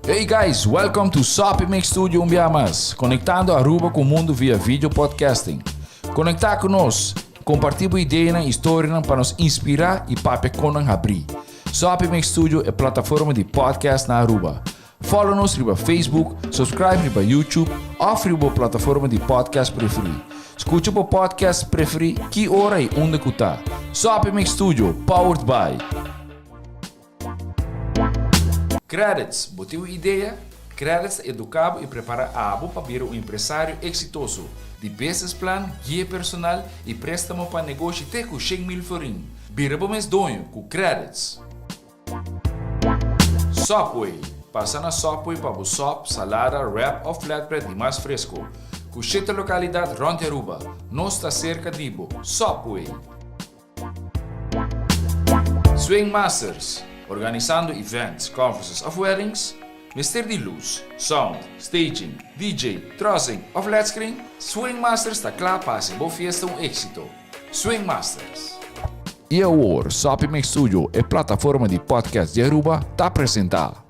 Hey guys, welcome to Soppy Mix Studio un bia mas, conectando Aruba cu mundo via video podcasting. Conecta cu nos, comparti bo ideanan y storianan pa nos inspira y papia con nan habri. Soppy Mix Studio e plataforma di podcast na Aruba. Follow nos riba Facebook, subscribe riba YouTube of riba bo plataforma di podcast preferi. Scucha bo podcast preferi ki ora y unda cu ta. Soppy Mix Studio, powered by. Credits, bo tin un idea? Credits ta educa bo y prepara abo pa bira un empresario exitoso. Di business plan, guia personal y prestamo pa negoshi te cu 100,000 florin. Bira bo mes doño cu Credits. Subway, Pasa na Subway pa bo sop, salada, wrap of flatbread di mas fresco. Cu shete localidad rond di Aruba. Nos ta cerca di bo. Subway! Swing Masters, Organisando events, conferences of weddings? Mester di luz, sound, staging, DJ, trussing of led screen? Swing Masters ta cla pa haci bo fiesta un exito. Swing Masters. Y awor, Soppy Mix Studio, e plataforma di podcast di Aruba, ta presenta.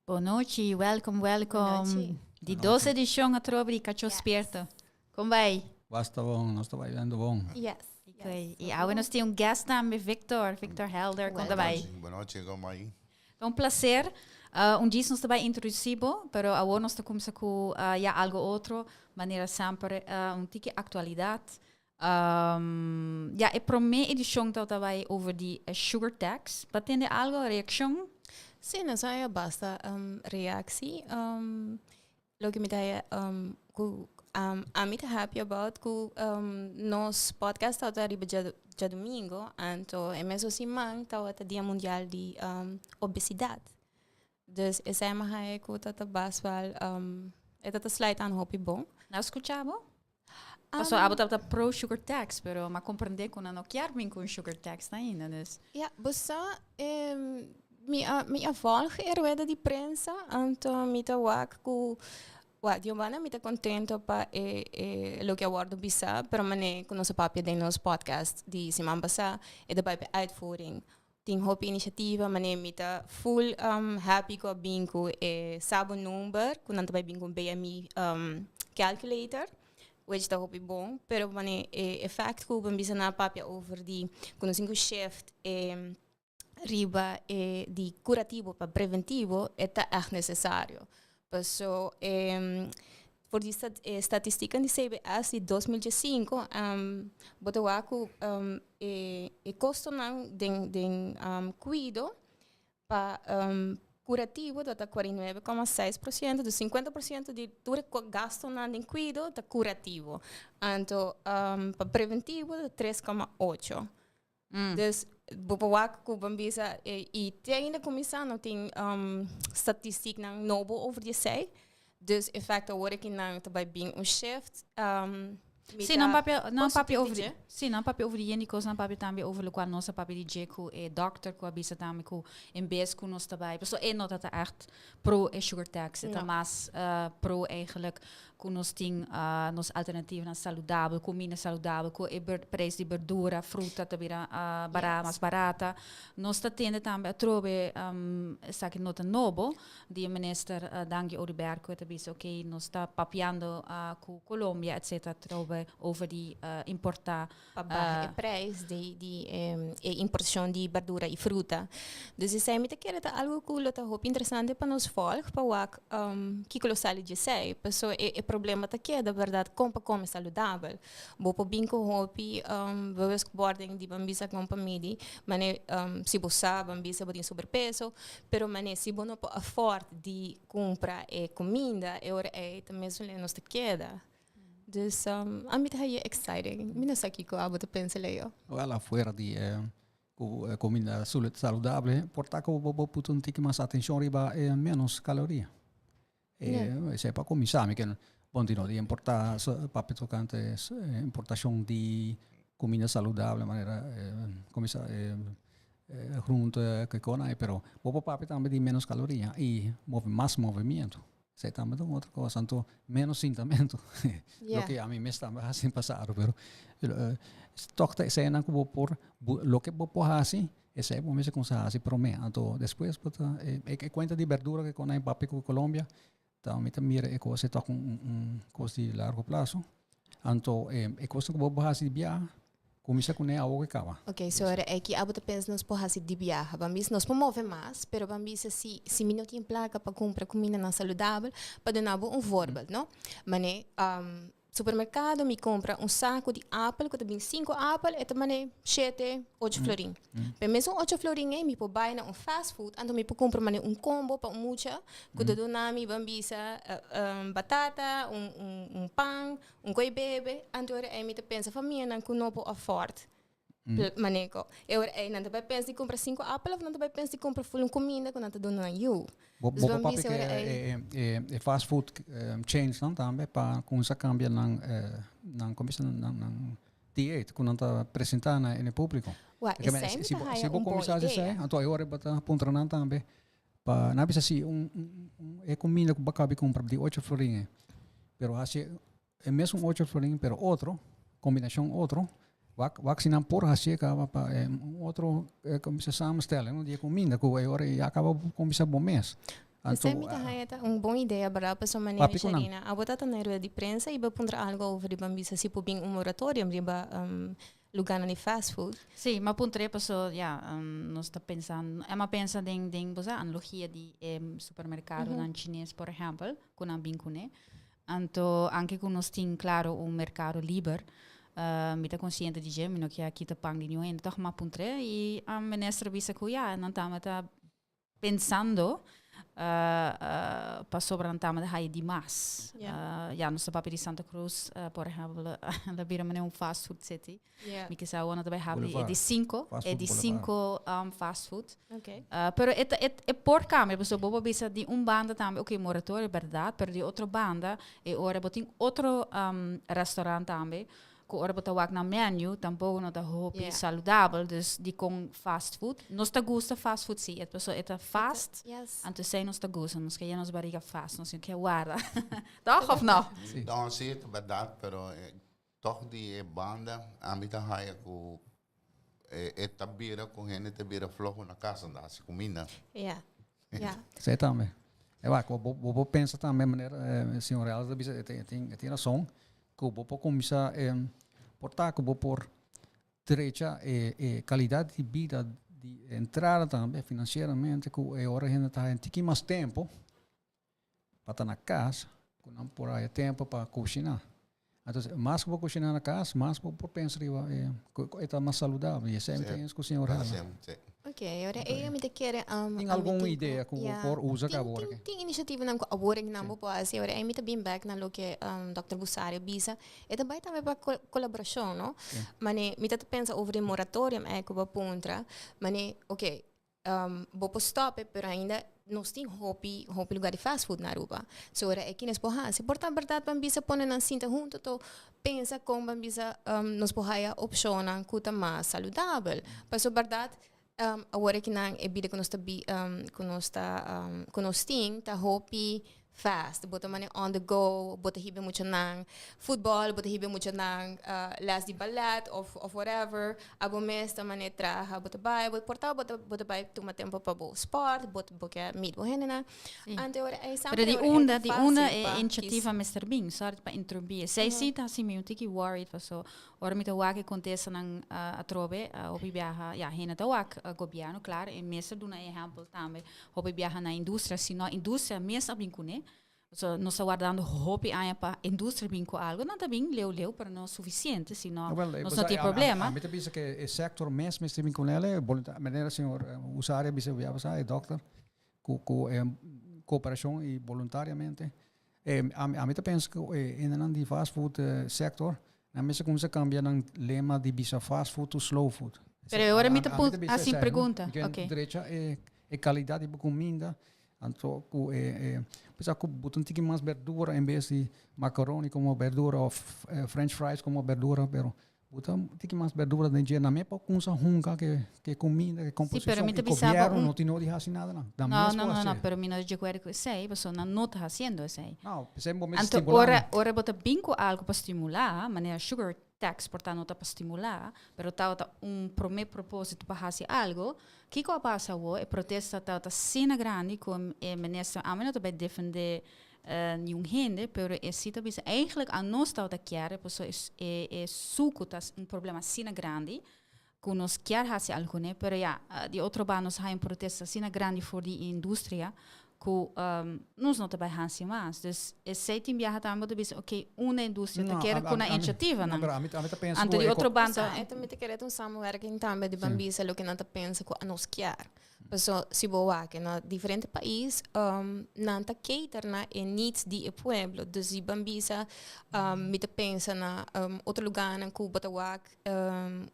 Bon nochi, welcome, welcome. Di dos edicion atrobe di Cacho Spierto. Con bay? Basta bon, nos ta bailando bon. Yes. Okay. Y awe nos tin un guest tambe, Victor, Victor Helder. Con ta bay? Bon nochi, con bay? Ta un placer. Un djis nos ta bai introduci bo, pero awor nos ta cuminsa cu ya algo otro, manera semper un tiki actualidad. Ya e prome edicion tabata bai over di e sugar tax. Bo a tende algo, reaccion? Si, nos a haya basta reactie. Loke mi ta haya cu ami ta happy about cu nos podcast tabata riba djadumingo, anto e mesun siman tabata dia mundial di obesidad. Dus esei mi a haya cu ta ta bas wel e ta ta sluit aan hopi bon. Nan a scucha bo? Pasobra abo tabata pro sugar tax, pero mi a comprende cu nan no kier bin cu un sugar tax ainda, dus. Ja, bo sa, mi a mi a volg e rueda di prensa, anto mi ta wak cu, wak, di un banda mi ta contento pa e e loke a wordo bisa, pero mane cu nos a papia den nos podcast di siman pasa, e ta bai pa e uitvoering. Tin hopi iniciativa, mane mi ta full happy cu a bin cu e sabo number, cu nan ta bai bin cu un BMI calculator, which ta hopi bon, pero mane e effect cu bo bisa nan a papia over di cu nos tin cu shift e riba e di curativo pa preventivo, e ta echt necesario. Paso e for di e statistican di CBS di 2015 bo ta wak cu e e costonan den den cuido pa curativo ta ta 49,6%, dus 50% di tur e gastonan den cuido ta curativo. Anto pa preventivo ta 3,8. Dus bo por wak ku bo bisa i te ainda kuminsá no tin statistiknan nobo over di esei. Dus e fèkt awor aki nan ta bai bin un shift. Mi Sí, nan papia, nan papia over di, sí, nan papia over di yen di kos, nan papia tambe over lokual nos a papia di dje ku e dòkter ku a bisa tambe ku en bes ku nos ta bai, pasobra e no ta ta ègt pro e sugar tax, e ta mas pro eigenlijk ku nos tin nos alternativanan saludabel, kuminda saludabel, ku e prijs di berdura, fruta ta bira bara, mas barata. Nos ta tende tambe atrobe esaki no ta nobo, di e minister Dangui Oduber ku e ta bisa oke nos ta papiando ku Colombia etcetera atrobe over di importa Pa baha e prijs di di e importacion di berdura y fruta. Dus esei mi ta kere ta algo cu lo ta hopi interesante pa nos volg pa wak kico lo sali di esei. Paso e e problema ta keda berdad con pa come saludabel. Bo por bin cu hopi bewustwording di ban bisa con pa midi mane si bo sa ban bisa bo tin sobrepeso pero mane si bo no por afford di cumpra e cuminda e ora ei ta mesun nos ta keda. Dus ami ta haye exciting. Mi no sa kiko abo ta pensa Leo. Wel afuera di e Ku kuminda saludable por ta ku bo bo put un tiki mas atenshon riba e menos kaloria. Esei pa kuminsá mi ke bon di no di importá papia tokante importashon di kuminda saludable manera kuminsá groente kiko nan pero bo por papia tambe di menos kaloria i mas movimiento. Esei tambe ta un otro kos anto menos sintamentu loke ami mes tambe a hasi den pasado pero tòg ta eseinan ku bo por loke bo por hasi esei bo mester kuminsá hasi promé anto despues bo ta e kuenta di berdura ku nan papia ku Colombia ta mi ta mira e kos ei tòg un kos di largo plaso anto e kosnan ku bo por hasi di biaha Kuminsá kuné awor ku e kaba. Ok, so ora aki abo ta pensa nos por hasi di biaha. Ban bisa nos por move mas, pero ban bisa si si mi no tin plaka pa kumpra kumindanan saludabel, pa duna bo un voorbeeld, no? Mane supermerkado mi kumpra un saku di apel ku ta bin sinku apel, e ta mane shete, ocho florin. P'e mesun ocho florin ei mi por bai na un fast food, anto mi por kumpra mane un kombo pa un mucha ku ta duna mi ban bisa batata, un un pan, Un koe bebe, anto ora ei mi ta pensa famianan ku no por afford maneko. E ora ei nan ta bai pensa di kumpra sinku apel of nan ta bai pensa di kumpra ful un kuminda ku nan ta duna nan yu. Bo Dus bo bo papia bisa ke ora ei. e fast food chains nan tambe pa kuminsa kambia nan nan komo bisa nan nan dieet ku nan ta presenta na e publiko. Wa, esei mi ta haya Si bo un bon kuminsa hasi esei, idea. anto e ora bo ta puntra nan tambe Pa nan bisa si un un e kuminda ku bo a kabi kumpra di ocho florin e, pero hasi e mesun ocho florin pero otro, kombinashon otro, wak wak si nan por hasié kaba pa e un otro komo bisa samenstelling no di e kuminda ku e ora ya kaba bo kuminsá bo mes. Anto Esei mi ta haña ta un bon idea berdad pasobra manera Papia ku nan. Sharina abo ta ta na rueda di prensa i bo puntra algo over riba bisa si por bin un moratorium riba lugarnan di fast food. Sí, m'a puntr'é paso, ya, nos ta pensa, e m'a pensa den, den, bo sa, analogia di e supermercadonan chines, por ehempel, cu nan bin cune. Anto, anke cu nos tin, claro, un mercado liber, mi ta consciente di dje, mi no kier kita pan di niun hende, toch m'a puntr'é y minister a bisa cu, ya, nan tabata pensando pasobra nan tabata haya di mas. Ya nos ta papia di Santa Cruz, por ehempel, la bira manera un fast food city. Mi kisa awor nan ta bai habri e di cinco, e di cinco fast food. Pero e ta, e por cambia, pasobra bo por bisa di un banda tambe, ok, moratorio berdad, pero di otro banda e ora bo tin otro restaurant tambe Ku ora bo ta wak nan menu tampoco no ta hopi yeah. saludabel, dus dikon fast food. Nos ta gusta fast food si, et paso e ta fast, yes. anto esei nos ta gusta, nos ke yena nos bariga fast, nos no ke warda. Toch of no? Si. No, si, ta berdad, pero eh, toch di e banda, ami ta haya ku e, e ta bira ku hende ta bira floho na casa, ta hasi kuminda. Ja. Ja. Esei tambe. E wak, bo, bo por pensa tambe manera eh, señor Real ta bisa, e tin, e tin, e tin rason, ku bo por kuminsá eh, por ta ku bo por drecha e, e kalidat di bida di entrada tambe finansieramente ku e ora hende ta haña tiki mas tempo pa ta na kas, ku nan por haya tempo pa kushiná. Entonces, mas ku bo kushiná na kas, mas bo por pensa riba e, ku e ta mas saludabel. I esei mi ta Sí. eens ku señor Helen. Sí, sí. Ok, ora ei mi ta kere um, Tin ami algun tin idea ku bo ja, por usa tin, kaba ora tin, ke? tin inisiativanan ku awor aki nan Sí. bo por hasi. Ora ei mi ta bin bek na loke um, Dòkter Busario bisa. E ta bai tambe pa ko- kolaborashon, no? Sí. Mane, mi ta ta pensa over di moratorium ei ku bo a puntra. Mane, ok, Bo por stop e, pero ainda nos tin hopi, hopi lugar di fast food na Aruba. So ora e kines por hasi. Por ta berdad ban bisa pone nan sinta hunto to pensa con ban bisa nos por haya opcionnan cu ta mas saludabel. Paso berdad awor aki nan e bida cu nos ta bi cu nos ta cu nos tin ta hopi fast, bo ta mane on the go, bo ta hiba e muchanan futbol, bo ta hiba e muchanan les di ballet of of whatever, abo mes ta mane traha, bo ta bai, bo por ta bo ta bo ta bai tuma tempo pa bo sport, bo bo ke meet bo hendenan. Sí. Anto ora ei Pero semper di ora ei unda, ta di unda fácil e pa iniciativa kis. mester bin, sorry pa interrumpí. Esei sí ta hasi mi un tiki worried paso ora mi ta wak e contestanan atrobe, hopi biaha, ya, hende ta wak gobierno, claro, e mester duna e ehempel tambe. Hopi biaha na industria, si no industria mes a bin kuné. So, nos ta wardando hopi aña pa industria bin ku algo. Nan ta bin leu leu, pero no sufisiente, si no Well, nos no tin problema. Ami ta bisa ke e sektor mes mester bin kuné, manera señor Usaria bisa bia pasá, e dokter, ku ku e kooperashon i boluntariamente. Ami ta pensa ku e hendenan di fast food sektor, nan mester kuminsá kambia nan lema di bisa fast food to slow food. Pero ora mi ta hasi un pregunta. Ok. Drecha e e calidad di bo cuminda, anto cu e e bisa cu bo ta un tiki mas berdura en bes di macaroni como berdura of french fries como berdura, pero bo ta un tiki mas berdura den dje. Na me por cunsa hunga ke ke cuminda, ke composicion, y gobierno no tin no di haci nada nan. Nan mes por haci. No, no, no, pero mi no ta di acuerdo cu esey, pasobra nan no ta haciendo esey. No, pesey bo mester stimula. Anto ora ora bo ta bin cu algo pa stimula, manera sugar tax por ta no ta pa stimulá, pero tabata un promé propósito pa hasi algo. Kiko a pasa awor? E protesta tabata asina grandi ku e minister, ami no ta bai defendé niun hende, pero e si ta bisa eigenlijk anos tabata kier, pasobra e e suku ta un problema asina grandi ku nos kier hasi algo kuné, pero ya, di otro banda nos haña un protesta asina grandi for di e industria ku nos no ta bai hasi mas. Dus esei tin biaha tambe bo ta bisa, oké, unda e industria ta kere ku nan initiativanan. Anto di otro banda. E ta kere ta un samenwerking tambe di ban bisa loke nan ta pensa ku anos kier. Paso si bo wak na diferente pais nan ta cater na e needs di e pueblo. Dus di ban bisa mi ta pensa na otro lugarnan ku bo ta wak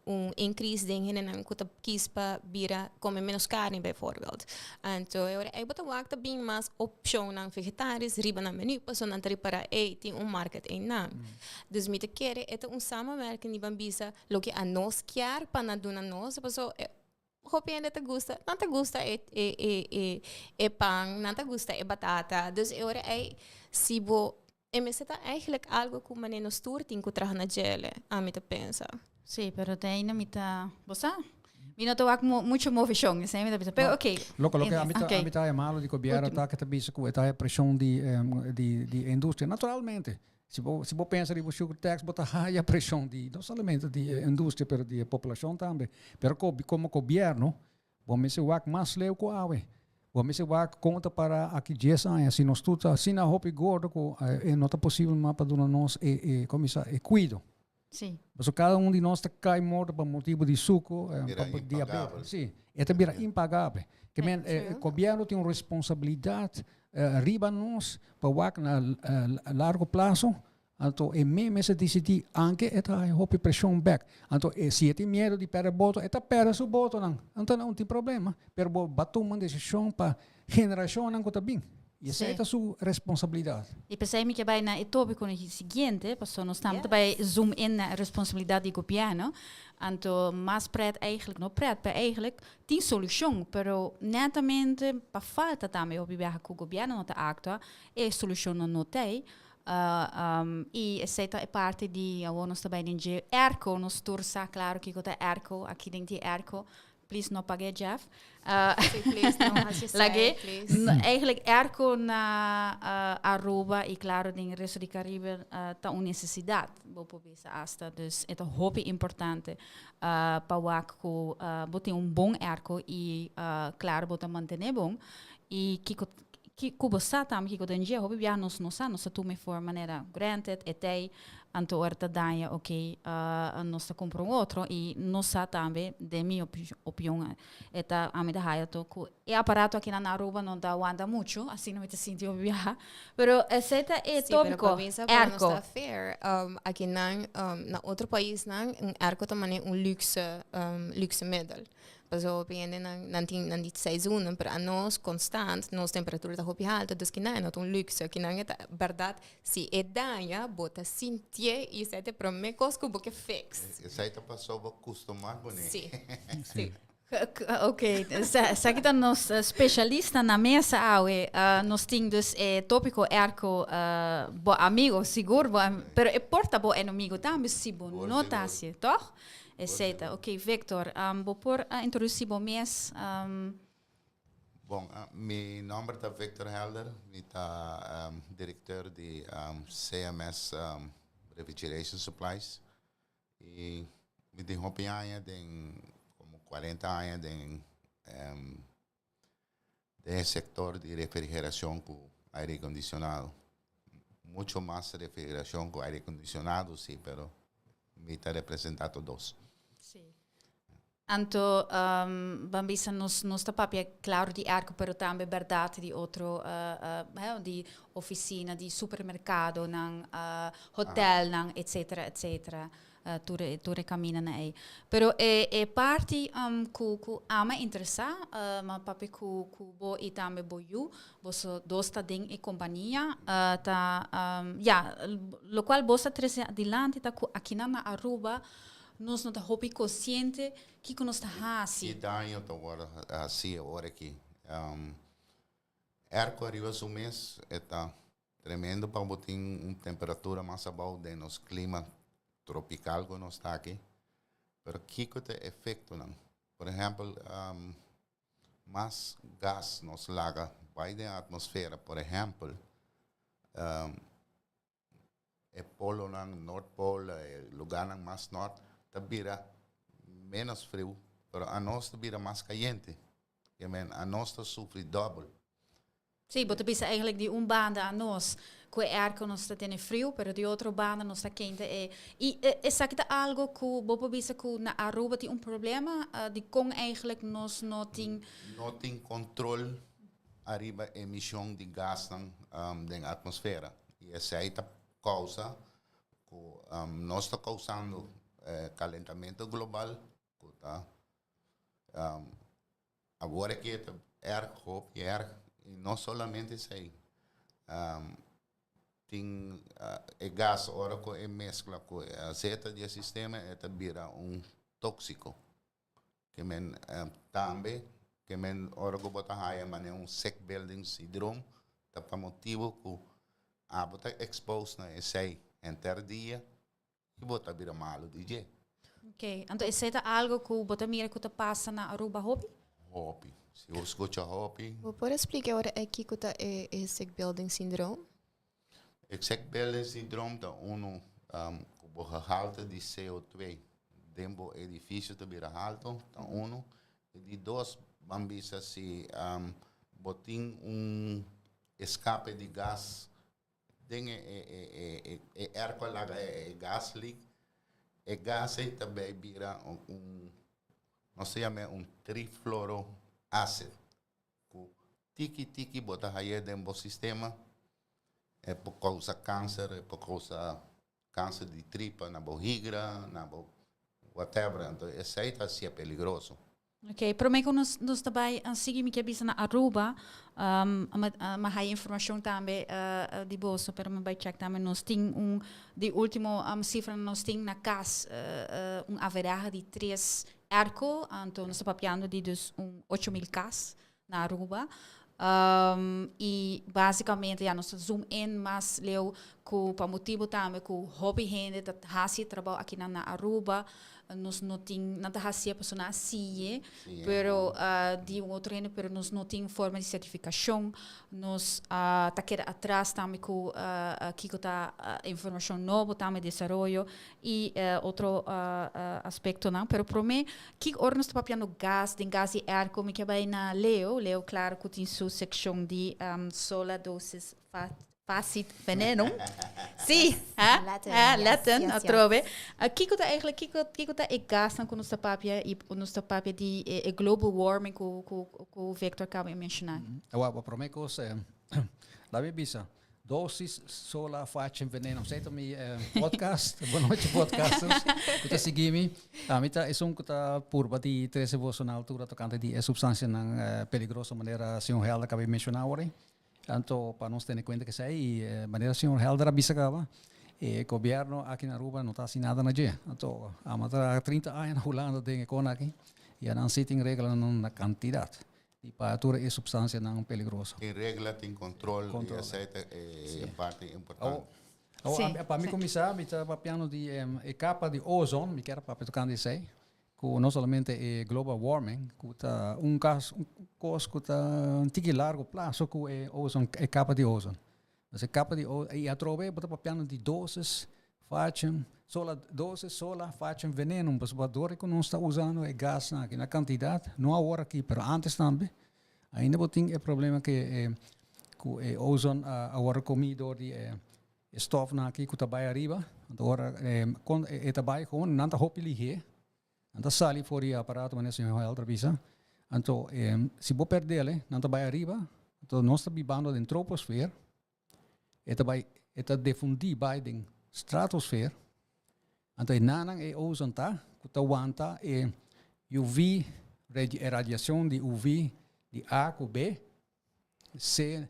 un increase den hendenan ku ta kies pa bira come menos carni bijvoorbeeld. Anto e ora ei bo ta wak ta bin mas opcionnan vegetaris riba nan menu paso nan ta ripara ey tin un market eynan. Dus mi ta kere e ta un samenwerking di ban bisa loke anos kier pa nan duna nos paso Hopi hende ta gusta, nan ta gusta e e e e e pan, nan ta gusta e batata. Dus e ora ei si bo e mester ta eigenlijk algo ku manera nos tur tin ku traha na djele, ami ta pensa. Sí, pero te ainda mi ta, bo sa? Mi no ta wak mucho moveshon, esei mi ta bisa. Pero oké. Loke loke ami ta ami ta haya malo di gobièrnu ta ke ta bisa ku e ta haya preshon di di di e industria. Naturalmente, Si bo, si bo pensa riba sugar tax, bo ta haya preshon di, no solamente di e industria, pero di e populashon tambe. Pero ko, komo gobierno, bo mester wak mas leu ku awe. Bo mester wak kon ta para aki dies aña. Si nos tur ta asina hopi gordo ku e no ta posibel mas pa duna nos e, e, komo bisa, e kuido. Sí. Pasobra kada un di nos ta kai morto pa motibu di suku, Bira pa diabetes. impagabel. Sí, e ta bira impagabel. Ke men, e gobierno tin un responsabilidat riba nos pa wak na largo plaso, anto e mes mester disidí, anke e ta haña hopi preshon bèk. Anto e si e tin miedu di pèrdè boto, e ta pèrdè su botonan, anto no tin problema. Pero bo ba tuma un desishon pa generashonnan ku ta bin. I esei ta su responsabilidat. I p'esei mi ke bai na e tópiko siguiente, pasobra nos tambe ta bai zoom in na e responsabilidat di gobièrnu. Anto mas prèt eigentlik, no prèt, pero eigentlik tin solushon, pero netamente pa falta tambe hopi biaha ku gobièrnu no ta aktua, e solushonnan no t'ei. I esei ta e parti di awor nos ta bai den dje airco, nos tur sa klaro kiko ta airco, aki den tin airco. Please no pagué Jeff. Sí, please, no haci esei, Lag'é. please. Eigenlijk airco na Aruba y claro den resto di Caribe ta un necesidad, bo por bisa hasta. Dus e ta hopi importante pa wak cu bo tin un bon airco y claro bo ta mantene bon. Y kico Ki ku bo sa tambe kiko den dje, hopi biaha nos no sa, nos ta tuma e for manera granted, e tei, anto ora ta daña ok nos ta kumpra un otro i nos sa tambe den mi opion e ta ami ta haya to ku e aparato akinan na Aruba no ta wanta muchu, asina mi ta sinti hopi biaha, pero esei ta e Sí, pero tópiko, pa bisa pa nos airco. ta fair, akinan na otro paisnan un airco ta manera un luxe, luxe middel. Pasobra hopi hende nan nan tin nan di seizoenen, pero anos constant nos temperatura ta hopi halto, dus kinan e no ta un luxe, kinan e ta berdad si e daña bo ta sintié y esei ta e prome cos cu bo ke fix. Esei ta pasobra bo custumá kuné. Sí, sí. Ok, esaki ta nos specialista na mesa awe. Nos tin dus e topico airco, bo amigo sigur, bo pero e por ta bo enemigo tambe si bo no ta hacié, toch? Esei ta. Ok, Victor, bo por introduci bo mes? Bon, mi nomber ta Victor Helder, mi ta directeur di CMS Refrigeration Supplies y mi tin hopi aña den, como cuarenta aña den den e sector di refrigeracion cu aire acondicionado. Mucho mas refrigeracion cu aire acondicionado si, pero mi ta representa tur dos. Sí. Anto, ban bisa nos, nos ta papia claro di airco, pero tambe berdad di otro, di oficina, di supermercadonan, hotelnan, etcetera, etcetera. Tur e camindanan ey. Pero e parti cu ami a interesa, m'a papia cu bo y tambe bo yu, boso dos ta den e compania, ta ya, locual bo ta trece adilanti ta cu akinan na Aruba nos no ta hopi consciente kico nos ta haci. Ki daño ta wordo haci awor aki? Airco ariba su mes e ta tremendo pa bo tin un temperatura mas abou den nos clima tropical cu nos ta aki. Pero kico ta e efectonan? Por ehempel, mas gas nos laga bay den atmosfera, por ehempel, e polonan, Noordpool, e lugarnan mas nort, ta bira menos friu, pero anos ta bira mas cayente. Ke men anos ta sufri dobel. Sí, bo ta bisa eigenlijk di un banda anos cu e airco nos ta tene friu, pero di otro banda nos ta kente e. Y esaki ta algo cu bo por bisa cu na Aruba tin un problema, dicon eigenlijk nos no tin. No tin control ariba emision di gasnan den atmosfera y esey ta causa cu nos ta causando calentamento global cu ta awor aki ta erg hopi erg y no solamente esey tin e gas ora cu e mezcla cu e azeta di e sistema e ta bira un toxico. Ke men tambe ke men ora ku bo ta haya manera un sick building syndroom ta pa motibu ku abo ta expose na esei henter dia i bo ta bira malu di dje. Ok, anto esei ta algo ku bo ta mira ku ta pasa na Aruba hopi? Hopi. Si bo skucha hopi. Bo por explica ora e kiko ta e sick building syndroom? E sick building syndroom ta unu ku bo gehalte di CO2 den bo edifisio ta bira halto, ta unu. E di dos, ban bisa si bo tin un eskape di gas den e airco a laga e gas leak, e gas ei ta bay bira un, nos ta yam'e un trifluoroacid. Ku tiki tiki bo ta haye den bo sistema, e por kousa kanser, e por kousa kanser di tripa na bo higra, na bo whatever. Anto esei ta hasia peligroso. Ok, prome ku nos nos ta bai sigui mi kier bisa na Aruba, mi a haya informashon tambe di boso pero mi bai check tambe nos tin un di ultimo sifranan nos tin na kas un averahe di tres Airco, anto nos ta papiando di dus un 8000 cas na Aruba. Y basicamente ya nos ta zoom in mas leu cu pa motibo tambe cu hopi hende ta haci e trabao akinan na Aruba. Nos no tin, nan ta hacié pasobra nan a siye, pero di un otro hende, pero nos no tin forma di certificacion. Nos ta keda atras tambe cu kico ta informacion nobo tambe desaroyo. Y otro aspectonan. Pero prome, kiko ora nos ta papiando gas, den gas di airco, mi ke bay na Leo. Leo claro cu tin su seccion di sola dosis facit venenum. Si, ha? Latin, Ha, yes, Latin, yes, yes. atrobe. Kiko ta eigenlijk, kiko, kiko ta e gasnan cu nos ta papia y nos ta papia di e global warming cu Victor caba di menciona? Awor, prome cos, labi bisa, Dosis sola facem veneno. Esei ta mi podcast. Bon nochi podcasters. Ku ta sigui mi. Ami ta esun ku ta purba di trese boso na altura tokante di e substansianan peligroso manera señor Helder kaba di menshoná awor ei. Anto pa nos tene kuenta ku esei i manera señor Helder a bisa kaba e gobierno aki na Aruba no ta hasi nada na dje. Anto amo ta 30 aña na Hulanda den e kona aki i anan si tin reglanan na kantidat. Di pa tur e substancianan peligroso. Tin regla, tin control, y esey ta e parti importante. Awor, pa mi cuminsa, mi ta papiando di e capa di ozon, mi kier papia tocante esey, cu no solamente e global warming, cu ta un cas, un cos cu ta un tiki largo plazo cu e ozon, e capa di ozon. Pues e capa di ozon, y atrobe bo ta papiando di dosis facem, sola, dosis sola facem veneno, pasobra dor cu nos ta usando e gasnan aki na cantidad, no awor aki, pero antes tambe, ainda bo tin e problema cu e cu e ozon a worde comi dor di e stofnan aki cu ta bay ariba, anto ora e ta bay gewoon, nan ta hopi lihe, nan ta sali for di e aparato manera señor Helder a bisa, anto si bo perdele, nan ta bay ariba, anto nos ta bibando den troposfeer, e ta bai, e ta defundí bai den stratosfeer. Anto e nanan e ozon ta ku ta wanta e UV, e radiacion di UV di A ku B, C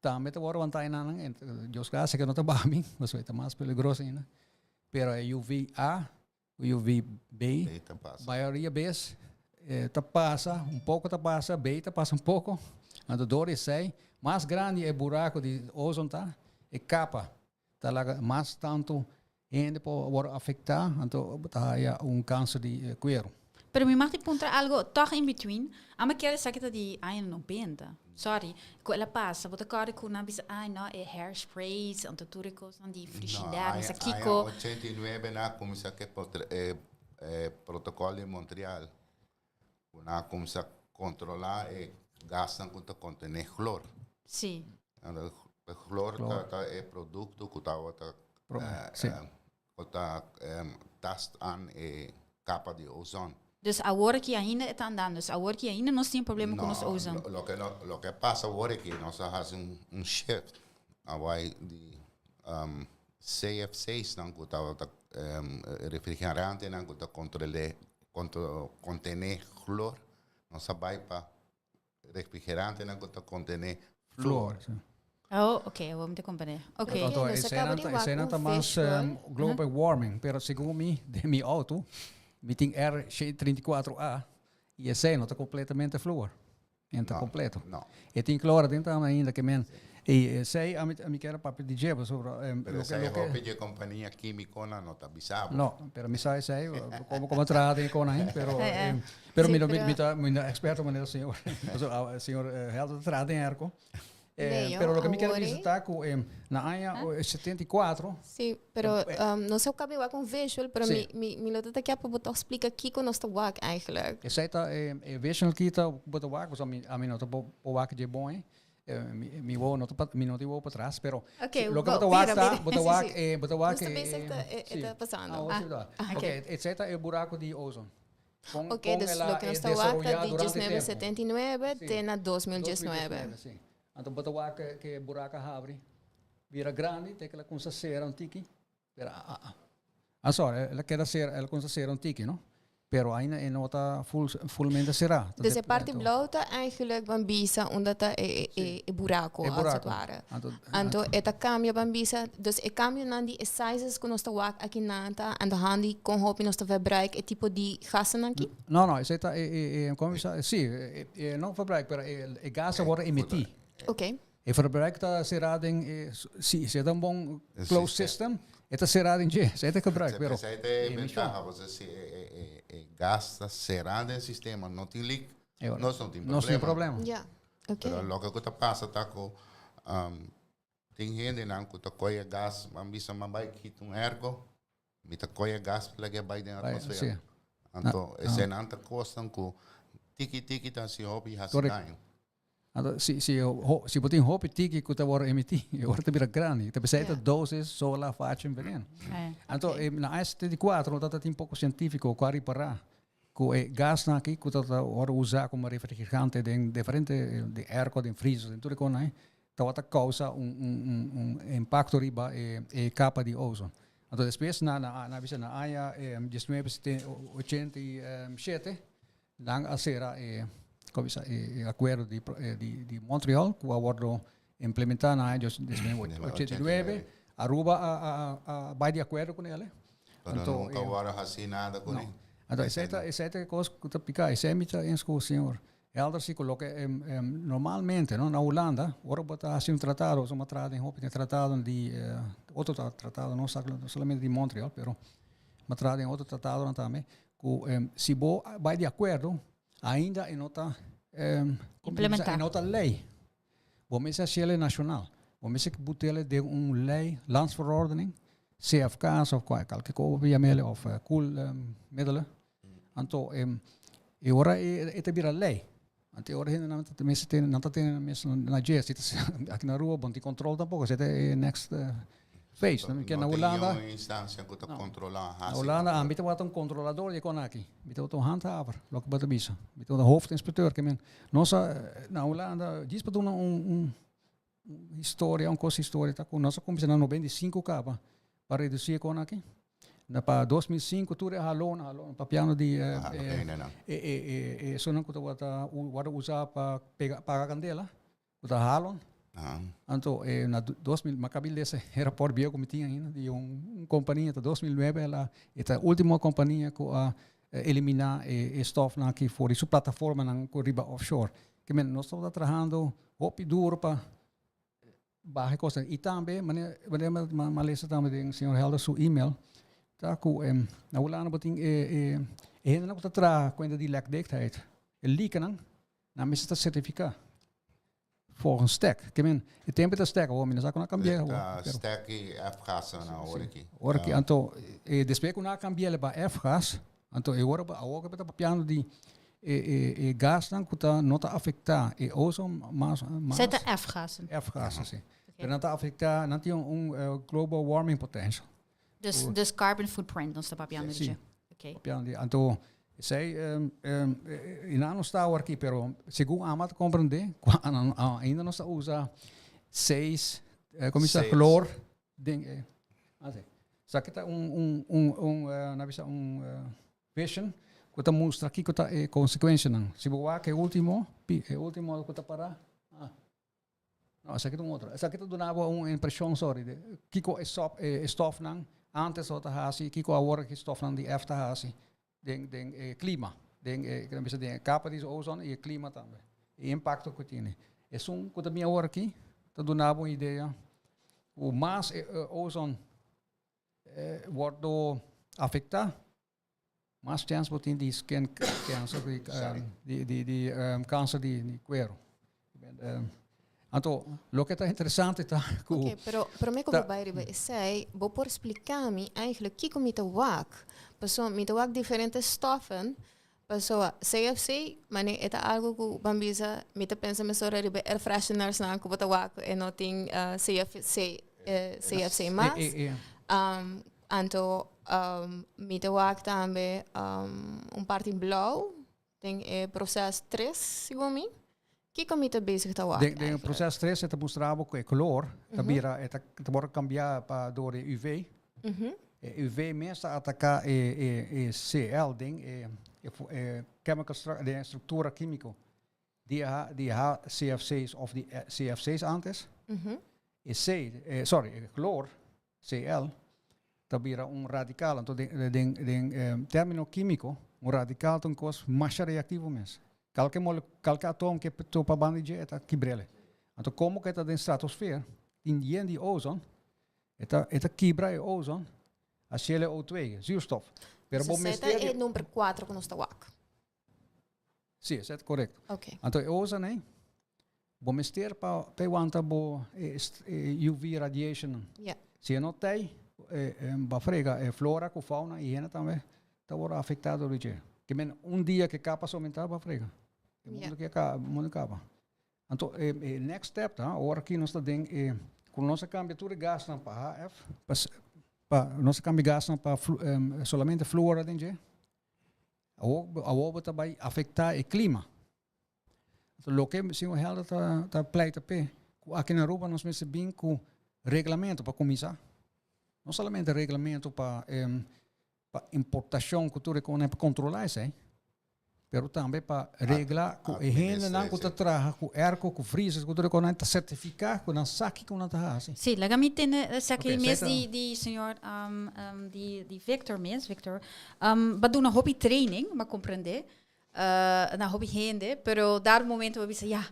tambe ta wòrdu wantá e nanan, Dios gracia ku no ta baha mi, pasobra e ta mas peligroso ainda. Pero e UV A ku UV B, mayoria bes ta pasa, un poko ta pasa, B ta pasa un poko, anto dor di esei mas grandi e buraku di ozon ta, e kapa ta laga mas tantu hende por wòrdu afektá, anto bo ta haya un kanser di kueru. Pero mi mag di puntra algo tòg in between. Amo kier esaki ta di aña nobenta. Sorry, ku el a pasa. Bo ta kòrda ku nan bisa, ai no, e hairsprays, anto tur e kosnan di frishider, mi sa kiko. No, aña 89 nan a kuminsá ku e e protokòl di Montreal. Ku nan a kuminsá kontrolá e gasnan ku ta kontené chlor. Sí. Anto e chlor ta e produkto ku tabata ku ta tast aan e kapa di ozon. Dus awor aki ainda e ta andando. Dus awor aki ainda nos tin problema ku nos ozon. No, loke loke a pasa awor aki nos a hasi un shift awai di CFC's nan ku tabata refrigerantenan ku ta kontrol'é kontené chlor, nos a bai pa refrigerantenan ku ta kontené fluor. Oh, ok, awor mi ta komprendé. Ok. Anto, nos a kaba di wak esei nan un ta mas visual. global warming, pero segun mi, den mi auto, mi tin R34A i esei no ta kompletamente fluor. En ta No, kompleto. no. E tin klor aden tambe ainda ke men. I esei ami ami kier a papia di dje pasobra Pero loke esei loke hopi dje kompania kímikonan no ta bisa bo. No, pero mi sa esei komo komo a traha den e kona ei, pero pero Sí, mi no pero mi ta mi no eksperto manera señor pasobra señor Helder ta traha den airco. Leo, Pero loke mi kier awor bisa e ta ku na aña 74 Sí, pero nos a kaba wak un visual, pero Sí. mi mi lo ta kier pa bo tòg splika kiko nos ta wak eigenlijk. Esei ta e visual ki ta bo ta wak, pasobra mi ami no ta por wak dje bon ei. Mi wowo no ta pa mi no tin wowo patras, pero Ok, loke bo bo ta wak bira, ta bira. bo ta Sí, wak sí. e bo ta wak Nos ta e bezig ta e sí. ta pasando. Ah, Ah, sí, ta. ah, Ok, ok. esei ta e buraku di ozon. Kon Ok, kon dus el a loke nos ta wak ta desaroyá di durante tempu. 1979 Sí. te na 2019. 2019, sí. Anto bo ta wak ke e buraku a habri bira grandi te ke el a kumsa sera un tiki, pero a a a sorry, el a keda sera, el a kumsa sera un tiki, no? Pero ainda e no ta full fulmente será. Dus e parti blauw ta eigenlijk ban bisa unda ta e e e buraco, E als het buraco. ware. Anto, Anto e ta cambia ban bisa, dus e cambionan di e sizes cu nos ta wak aki nan ta aan de hand di con hopi nos ta verbruik e tipo di gasennan aki? No, no, esei ta e e e como bisa, si, e e no verbruik, pero e e gas a worde emití. Ok. E verbruik ta será den e, si, si e ta un bon E closed sistem. system, e ta será den dje, esei ta gebruik, pero Esei ta e emishon. ventaha, pasobra si e e e gas ta será den sistema, no tin leak, E ora, nos no tin nos tin problema. problema. Ja, ok. Pero loke ku ta pasa ta ku tin hendenan ku ta kohe gas, nan bisa nan bai kita un airco, mi ta kohe gas laga e bai den Bai, atmosfera. si. Anto eseinan ta kosnan ku tiki tiki ta hasi hopi hasi Correct. daño. Anto si si ho si bo tin hopi tiki ku ta wòrdu emití e ora ta bira grandi. Ta p'esei ta dosis sola fachi veneno. Anto e na aña 74 no tabata tin poko sientífiko ku a ripará ku e gasnan aki ku tabata wòrdu usá komo refrigerante den diferente den airco, den freezer, den tur e kosnan ei tabata kousa un un un un impakto riba e e kapa di ozon. Anto despues na na na bisa na aña 1987 Nan a sera e, como bisa, e, e acuerdo di, di, di Montreal, cu a wordo implementa na aña 1989. Aruba a, a, a, a bai di acuerdo con ele. Pero Anto, nunca wordo haci nada con no. ele. Anto, esey ta, esey ta e cos cu ta pica. Esey mi ta eens cu señor Helder si cu loke normalmente, no, na Hulanda, ora bo ta haci un tratado, so bo a traha den hopi den tratado di, otro tratado, no solamente di Montreal, pero bo a traha den otro tratadonan tambe, Ku si bo bai di akuerdo, ainda e no ta Implementá. E no ta lei. Bo mester hasi el nashonal. Bo mester but'el den un lei, landsverordening, CFK's of kualke ko bo yam'el of koelmiddelen. Anto e ora e ta bira lei. Anto e ora hendenan ta mester tene, nan ta tene nan mes na dje. Si ta aki na Aruba bo no tin control tampoco, esei ta e next phase. No Na tin Hulanda, niun instancia cu ta controla na haci Hulanda control. ami tabata un controlador di e con aki. Mi tabata un handhaver, loke bo ta bisa. Mi tabata un hoofdinspecteur. Ke men nos a na Hulanda djis pa duna un un historia, un cos historia ta cu nos a cuminsa na 95 caba pa reduci e con aki. Na pa 2005 tur e halon, halon, papiando di eh, Ah, eh, ok, no, no. e, e, e, e sonan ku tabata wòrdu usá pa pega, paga kandela, ku ta halon. Anto eh, na 2000, mi a kabi lesa e raport bieu ku mi tin ainda di un, un kompania, ta 2009 el a, e ta último kompania ku a eliminá e, e stòfnan aki for di su plataformanan ku riba offshore. Ke men, nos tabata trahando hopi duro pa baha e kosnan. I tambe, manera, manera mi, mi a lesa tambe den señor Helder su email, ta ku na Hulanda bo tin e, e, e hendenan ku ta traha kuenta di lekdichtheid, e likenan, nan mester ta sertifiká volgens stek. Ke men, e tempo ta stek awor, mi no sa ku nan a kambia awor. Ta stek i F-gas nan awor aki. Awor aki, anto, e despues ku nan a kambia pa F-gas, anto e ora awor ku bo ta papiando di e, e, e gasnan ku ta no ta afektá e ozon mas, mas. Esei ta F-gassen. F-gassen, si. Pero nan ta afektá, nan tin un global warming potential. Dus, dus carbon footprint nos ta papiando di dje. Si. Papiando di, anto esei i nan no sta awor aki, pero segun ama ta komprendé, ainda nos ta usa seis, komo bisa, chlor den e, así. Esaki ta un, un, un, un, nan bisa un vision ku ta mustra kiko ta e konsekuensianan. Si bo wak e ultimo, e ultimo ku ta pará, ah. No, esaki ta un otro. Esaki ta duna bo un impreshon, sorry, de kiko e sop, e stofnan antes tabata hasi i kiko awor e stofnan di F ta hasi den den e klima, den e, nan bisa den e kapa di ozon i e klima tambe. E impakto ku tene. Esun ku ta bin awor aki ta duna bo un idea ku mas e ozon wordo afektá, Mas chance bo tin di skin cancer, di, di, di, di um, cancer di, di cuero. Um, anto, lo que ta interesante ta ku... Ok, pero prome ku bo bai riba esei, bo por splika mi eigenlijk kiko mi ta wak. Paso mi ta wak diferente stoffen, paso CFC, mane e ta algo ku ban bisa, mi ta pensa mesora riba air fresheners nan ku bo ta wak e no tin CFC, CFC mas. Anto mi ta wak tambe un parti blauw den e proces tres, segun mi. Kiko mi ta bezig ta wak Den, den proces tres e ta mustra bo ku e kolor ta bira, e ta ta wòrdu kambiá pa dor e UV. E UV mes ta ataká e e e Cl den e e chemical stru den e struktura kímiko di e H di e HCFC's òf di CFC's antes. E C, sorry, e chlor, Cl, ta bira un radical. Anto den, den, den termino químico, un radical ta un cos masha reactivo mes. Calke mole, calke atoom ke topa banda di dje, e ta kibrele. Anto como ke ta den stratosfeer, tin yen di ozon, e ta, e ta kibra e ozon, haciele O2, zuurstof. Pero bo mester di. E number 4 ku nos ta wak. Sí, esei ta korekto. Okay. Anto e osa nei, bo mester pa pa e wanta bo e e UV radiation. Ja. Si e no tei, e e ba frega e flora ku fauna i hende tambe ta wòrdu afektá dor di dje. Ke men un dia ke kapa somentá ba frega. E Ja. mundu ke ka mundu kaba. Anto e e next step ta ora ki nos ta den e ku nos a kambia tur e gasnan pa HF, pa pa nos a kambia gasnan pa flu solamente fluor den dje. Awor, awor bo ta bai afektá e klima. Anto loke señor Helder ta, ta pleita p'e, ku aki na Aruba nos mester bin ku reglamento pa kuminsá. No solamente reglamento pa pa importashon ku tur e kosnan pa kontrolá esei, pero tambe pa regla ku e hendenan ku ta traha ku airco, ku freezers, ku tur e kosnan ta sertifiká ku nan sa kiko nan ta hasi. Sí, laga mi tende esaki mes di di señor di di Victor mes, Victor. Um, ba duna hopi training, ba comprende, uh, na hopi hende, pero dado momento ba bisa, ja,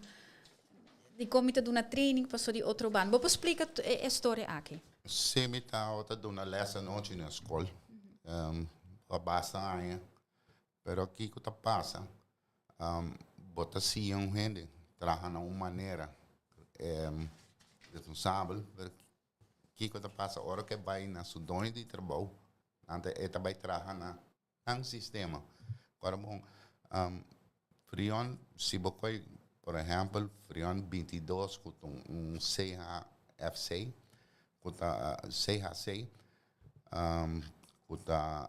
di kon mi ta duna training paso di otro banda. Bo por splika e, e story aki? Sí, mi ta duna les anochi na skol. Um, pa basta aña. Pero kiko ta pasa? Um, bo ta siña un hende traha na un manera um, responsabel, pero Kiko ta pasa ora ku e bai na su doño di trabou, nan ta e ta bai traha na nan sistema. Ora bon, frion, si bo koi, por ehèmpel, frion 22 ku ta un CHFC, ku ta CHC, ku ta.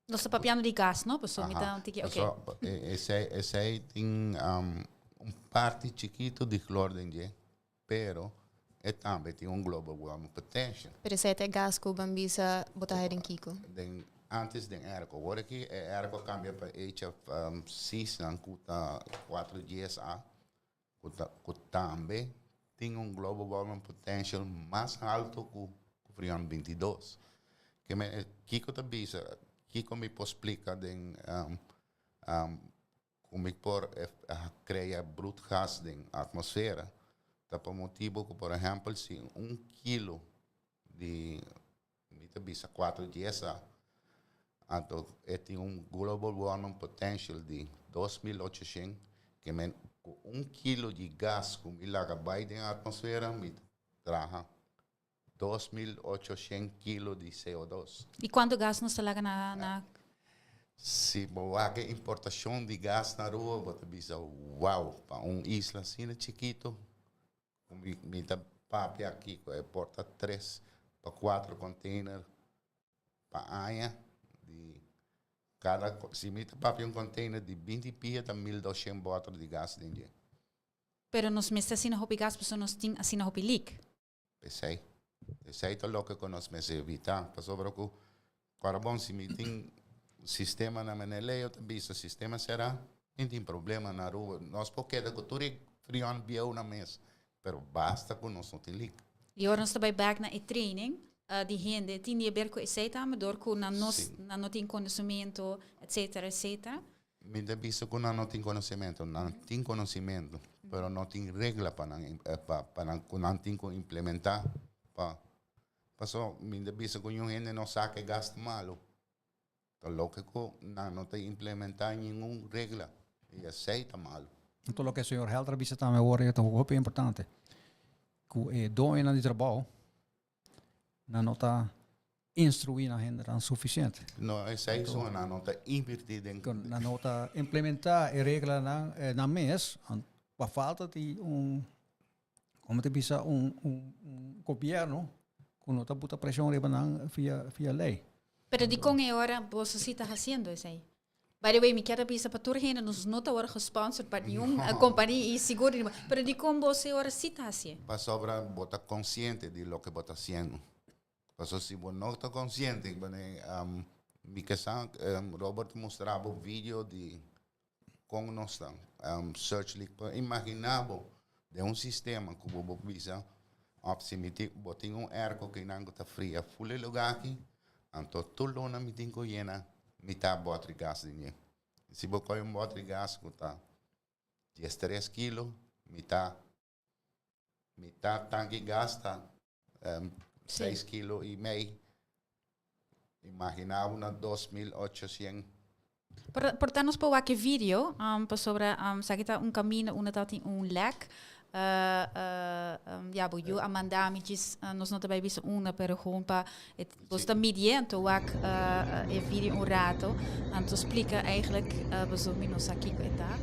Nos ta papiando di gas, no? Pasobra mi ta un tiki, oké. Pasobra esei, esei tin un parti chikitu di chlor den dje, pero E tambe tin un global warming potential. Pero esei ta e gas ku ban bisa bo ta haña den kiko? Den antes den airco. Awor aki e airco a kambia pa HFC's nan ku ta kuatro dies A ku ta ku tambe tin un global warming potential mas halto ku Freon 22. Ke men kiko ta bisa kiko mi por splika den Ku mi por krea broedgas den atmosfera ta pa motibu ku por ehèmpel si un kilo di mi ta bisa kuatro dies a anto e tin un global warming potential di 2800 ke men ku un kilo di gas ku mi laga bai den atmosfera mi ta traha 2800 kilo di CO2. I kuantu gas nos ta laga na na. Si bo wak e importashon di gas na Aruba bo ta bisa wow pa un isla asina chikito ku mi mi ta papia aki ku e por ta tres pa kuatro container pa aña di kada si mi ta papia un container di binti pia ta 1200 bòter di gas den dje. Pero nos mester asina hopi gas pasobra nos tin asina hopi leak. Esei, esei ta loke ku nos mester evitá, pasobra ku kòrda bon si mi tin sistema na Meneleo ta bisa sistema será, mi tin problema na Aruba, nos por keda ku tur e friòn bieu na mes, pero basta ku nos no tin leak. I ora nos ta bai bèk na e training di hende, tin di haber ku esei tambe dor ku nan no nan no tin konosementu etcetera etcetera. Mi ta bisa ku nan no tin konosementu. Nan tin konosementu, pero no tin regla pa nan pa pa nan ku nan tin ku implementá pa paso mi ta bisa ku niun hende no sa ke gas ta malu. Ta loke ku nan no ta implementá ningun regla i esei ta malu. Anto loke señor Helder a bisa tambe awor ta hopi importante, ku e doñonan di trabou nan no ta instruí nan hendenan suficiente. No, esei so nan no ta invertí den. Nan no ta implementá e reglanan nan mes, pa falta di un, como ta bisa, un un gobierno cu no ta buta presion riba nan via via ley. Pero dikon e ora boso si ta haciendo esei? By the way, mi kier a bisa pa tur hende, nos no ta worde gesponsored pa niun compania y sigur di Pero dikon boso e ora si ta hacié? Pasobra bo ta consciente di loke bo ta haciendo. Pasobra si bo no ta consciente, mi ke sa Robert mustra bo video di con nos ta search leak. Pero imagina bo den un sistema cu bo bo bisa of si mi tin bo tin un airco kinan cu ta fria ful e lugar aki, anto tur luna mi tin cu yena mitad botri gas den dje. Si bo coge un botri gas cu ta 13 kilo, mitad Mitad tanki gas ta seis kilo y mei. Imagina bo na 2800. Por, por ta nos por wak e video, um, pasobra um, sa ta un camino unda ta tin un lek. Uh, uh, um, ja, bo yu a manda mi djis, uh, nos no ta bai bisa unda, pero gewoon pa het, bos ta midiendo wak uh, e video un rato, anto splika eigenlijk uh, boso mi no sa kiko e ta.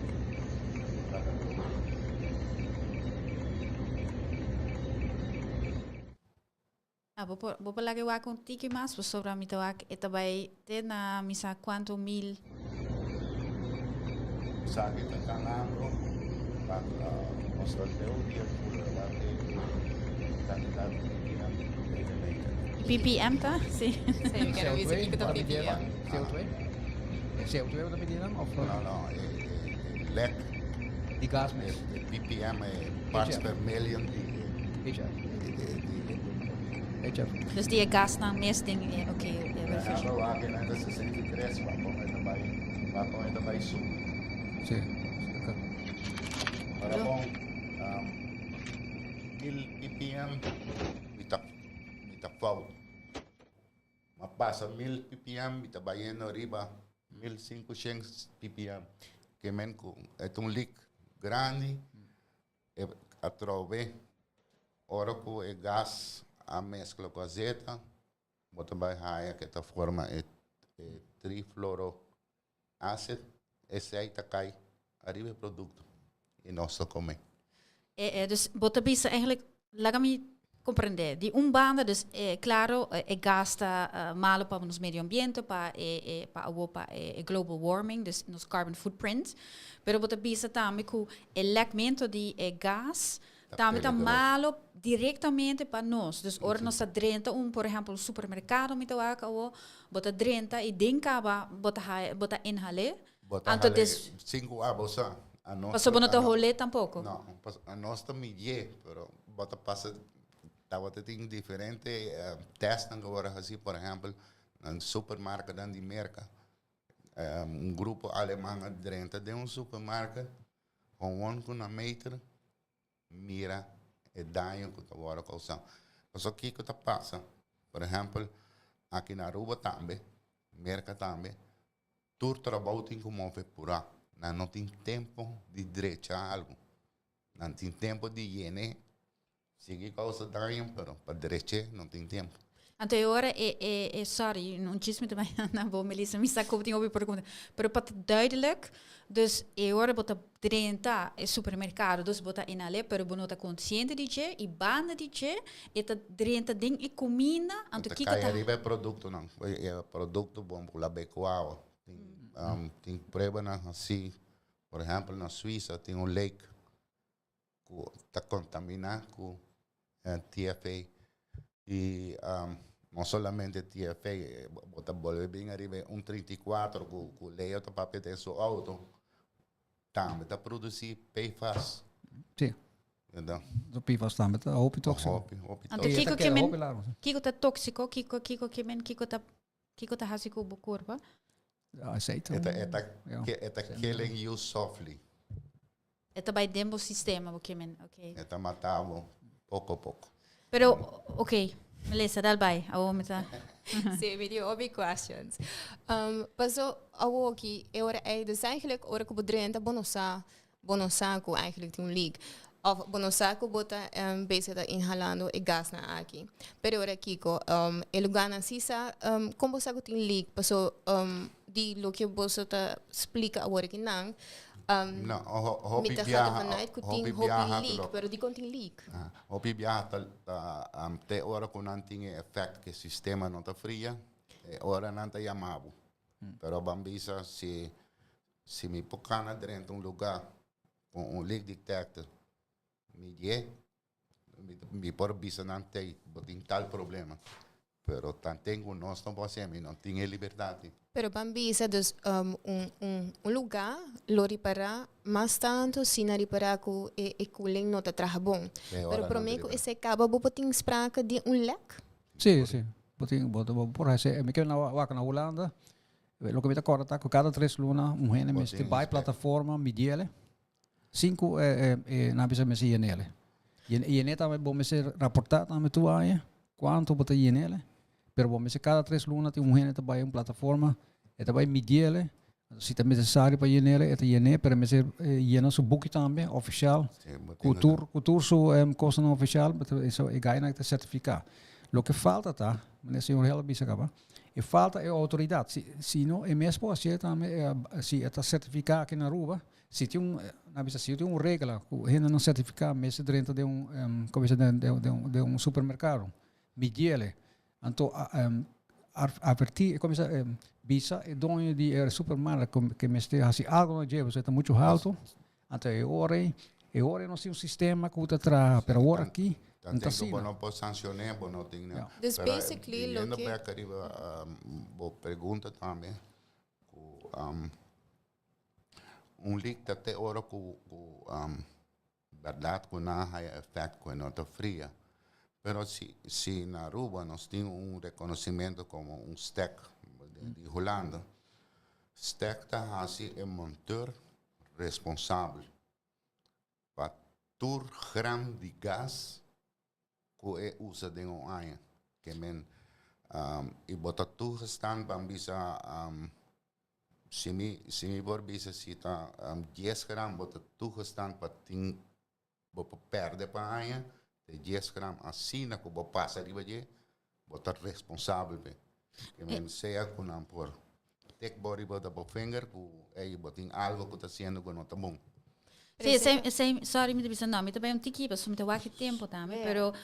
Ah, bo por, bo por laga e wak un tiki mas, pasobra mi ta wak e ta bai te na mi sa cuanto mil. Esaki ta kanando pa mostra leu di e prueba di kantidat di ppm den e meter. Ppm ta? Si. Sí, mi quiero bisa kiko ta ppm. CO2? CO2 bo ta midi nan of? No, no, e lek. Di gas mes. E ppm e parts per million di e. HF. HF. Dus di e gasnan mes den e, oké, e refrigerador. Abo wak nan ta 63 wak kon e ta bai, wak kon e ta bai subi. Sí. Ora bon, um, 1000 ppm mi ta mi ta fout. Ma pasa 1000 ppm mi ta bayendo riba 1500 ppm. Ke men ku e ta un leak grandi. E atrobe ora ku e gas a meskla ku azeta, bo ta bai haya ku e ta forma e trifluoroacid, esei ta kai ariba e produkto i nos ta kome. E, dus bo ta bisa eigenlijk, laga mi comprende, di un banda dus e claro e gas ta malo pa nos medio ambiente, pa e e pa awo pa e global warming, dus nos carbon footprint, pero bo ta bisa tambe cu e lekmento di e gas. Tambe ta malo directamente pa nos. Dus ora nos ta drenta un, por ehempel, supermercado mi ta wak awo, bo ta drenta y den caba bo ta bo ta inhale. Bo ta Anto hale des sin cu abo sa. A nos Paso bo no ta a no- hole tampoco. No, a nos ta midie, pero bo ta pasa, tabata tin diferente testnan cu worde haci, por ehempel, na supermarketnan di Merca. Un grupo aleman a drenta den un supermarket, gewoon cu nan meter mira e daño cu ta worde causa. Pasobra kico ta pasa? Por ehempel, aki na Aruba tambe, Merca tambe, tur trabou tin cu move pura. Nan no tin tempo di drecha algo. Nan tin tempo di yene, sigui causa daño, pero pa dreche no tin tempo. Anto e ora e, e, e sorry, un chisme te na bo, Melissa, mi sa ku tin hopi pregunta. Pero pa ta duidelijk, dus e ora bo ta drenta e supermercado, dus bo ta inhale, pero bo no ta consciente di dje, y banda di dje, e ta drenta den e cuminda, anto Ta kiko cai ta ariba e productonan, e producto bon ku la becuao. Tin, tin pruebanan haci, por ehempel na Suiza tin un lake ku ta contamina ku TFA y no solamente TFA, bo ta bolbe bin ariba e un 34 ku Leo ta papia den su auto, tambe ta produci PFAS. Sí. Então, De PFAS tambe ta hopi tóxico. Hopi, hopi Anto tóxico. kiko Ta ke keda men hopi largo, sí. Kiko ta tóxico? Kiko ke men kiko ta hasi ku bo kurpa? Ja, aceite. E ta, Ja. e ta killing you softly. E ta bai den bo sistema, bo ke men, okay. E ta matabo poco poco. Pero, okay, Melissa, dal bai. Awo mi ta. Sí, mi tin hopi questions. Paso awo aki, e ora ei, dus eigenlijk ora ku bo drenta, bo no sa, bo no sa ku eigenlijk tin un leak. Of bo no sa ku bo ta bezig ta inhalando e gasnan aki. Pero ora kiko, e lugarnan si sa, kon bo sa ku tin leak? Paso di loke boso ta splika awor aki nan, No, hopi mi ta gaat biaha, ervan uit ku tin hopi hopi biaha leak, pero di kon tin leak? Ah, hopi biaha ta te ora ku nan tin e effect ku e sistema no ta fria, e ora nan ta yama bo. Pero ban bisa si mi por kana drenta un lugá ku un leak detector, mi die, mi por bisa nan te bo tin tal problema. Pero tanten ku nos no por hasi, mi no tin e libertat. Pero ban bisa, dus un lugá lo ripará mas tantu si nan ripará ku e cooling no ta traha bon. E ora Pero nan promé ku ripará. esei kaba bo por tin sprake di un lek? Sí. Bo tin, bo por hasi, mi ke na wak na Hulanda, loke mi ta kòrda ta ku kada 3 luna un hende Bo mester tin bai inspect. plataforma midiele. Cinco na bisa mester yenele. Yene tambe bo mester raportá tambe tur aña kuantu bo ta yenele. Pero bo mester kada 3 luna tin un hende ta bai un plataforma, e ta bai midiele. Si ta nesesario pa yenele, e ta yene, pero mester yena su buki tambe ofisial. Sí, bo tin Ku tur, ku tur su kos ofisial, eso e guy ta sertifiká. Loke falta ta, manera señor Hel bisa kaba, e falta e outoridat. Si no, e mes por tambe, si ta sertifiká aki na Aruba, si tin un, na bisa, si tin un regla, ku hende no sertifiká, mes drenta den un, kon ta den un supermerkado, midiele, anto advertí, kon ta bisa e doño di supermerkado ku mester hasi algo na dje, ta muchu haltu, anto e ora nos tin un sistema ku ta traha, pero awor aki no Tanten ta ku bo asina. no por sanshoná, bo no tin. Ja. Dus Pero, basically biniendo loke bek ariba bo pregunta tambe, ku un leak ta te ora ku berdat ku nan haya effect ku no ta fria. Pero si na Aruba nos tin un rekonosementu komo un STEC di Hulanda, STEC ta hasi e monteur responsabel pa tur gram di gas ku e usa den un aña. Ke men i bo ta toegestaan ban bisa si mi por bisa si ta 10 gram bo ta toegestaan pa tin bo por perde pa aña te 10 gram. Asina ku bo pasa riba dje, bo ta responsabel be. Ke men sea ku nan por tik bo riba da bo vinger ku ei bo tin algo ku ta hasiendo ku no ta bon. Sí, esei, sorry, mi ta bisa, no, mi tambe un tiki, paso mi ta wak tempu tambe, pero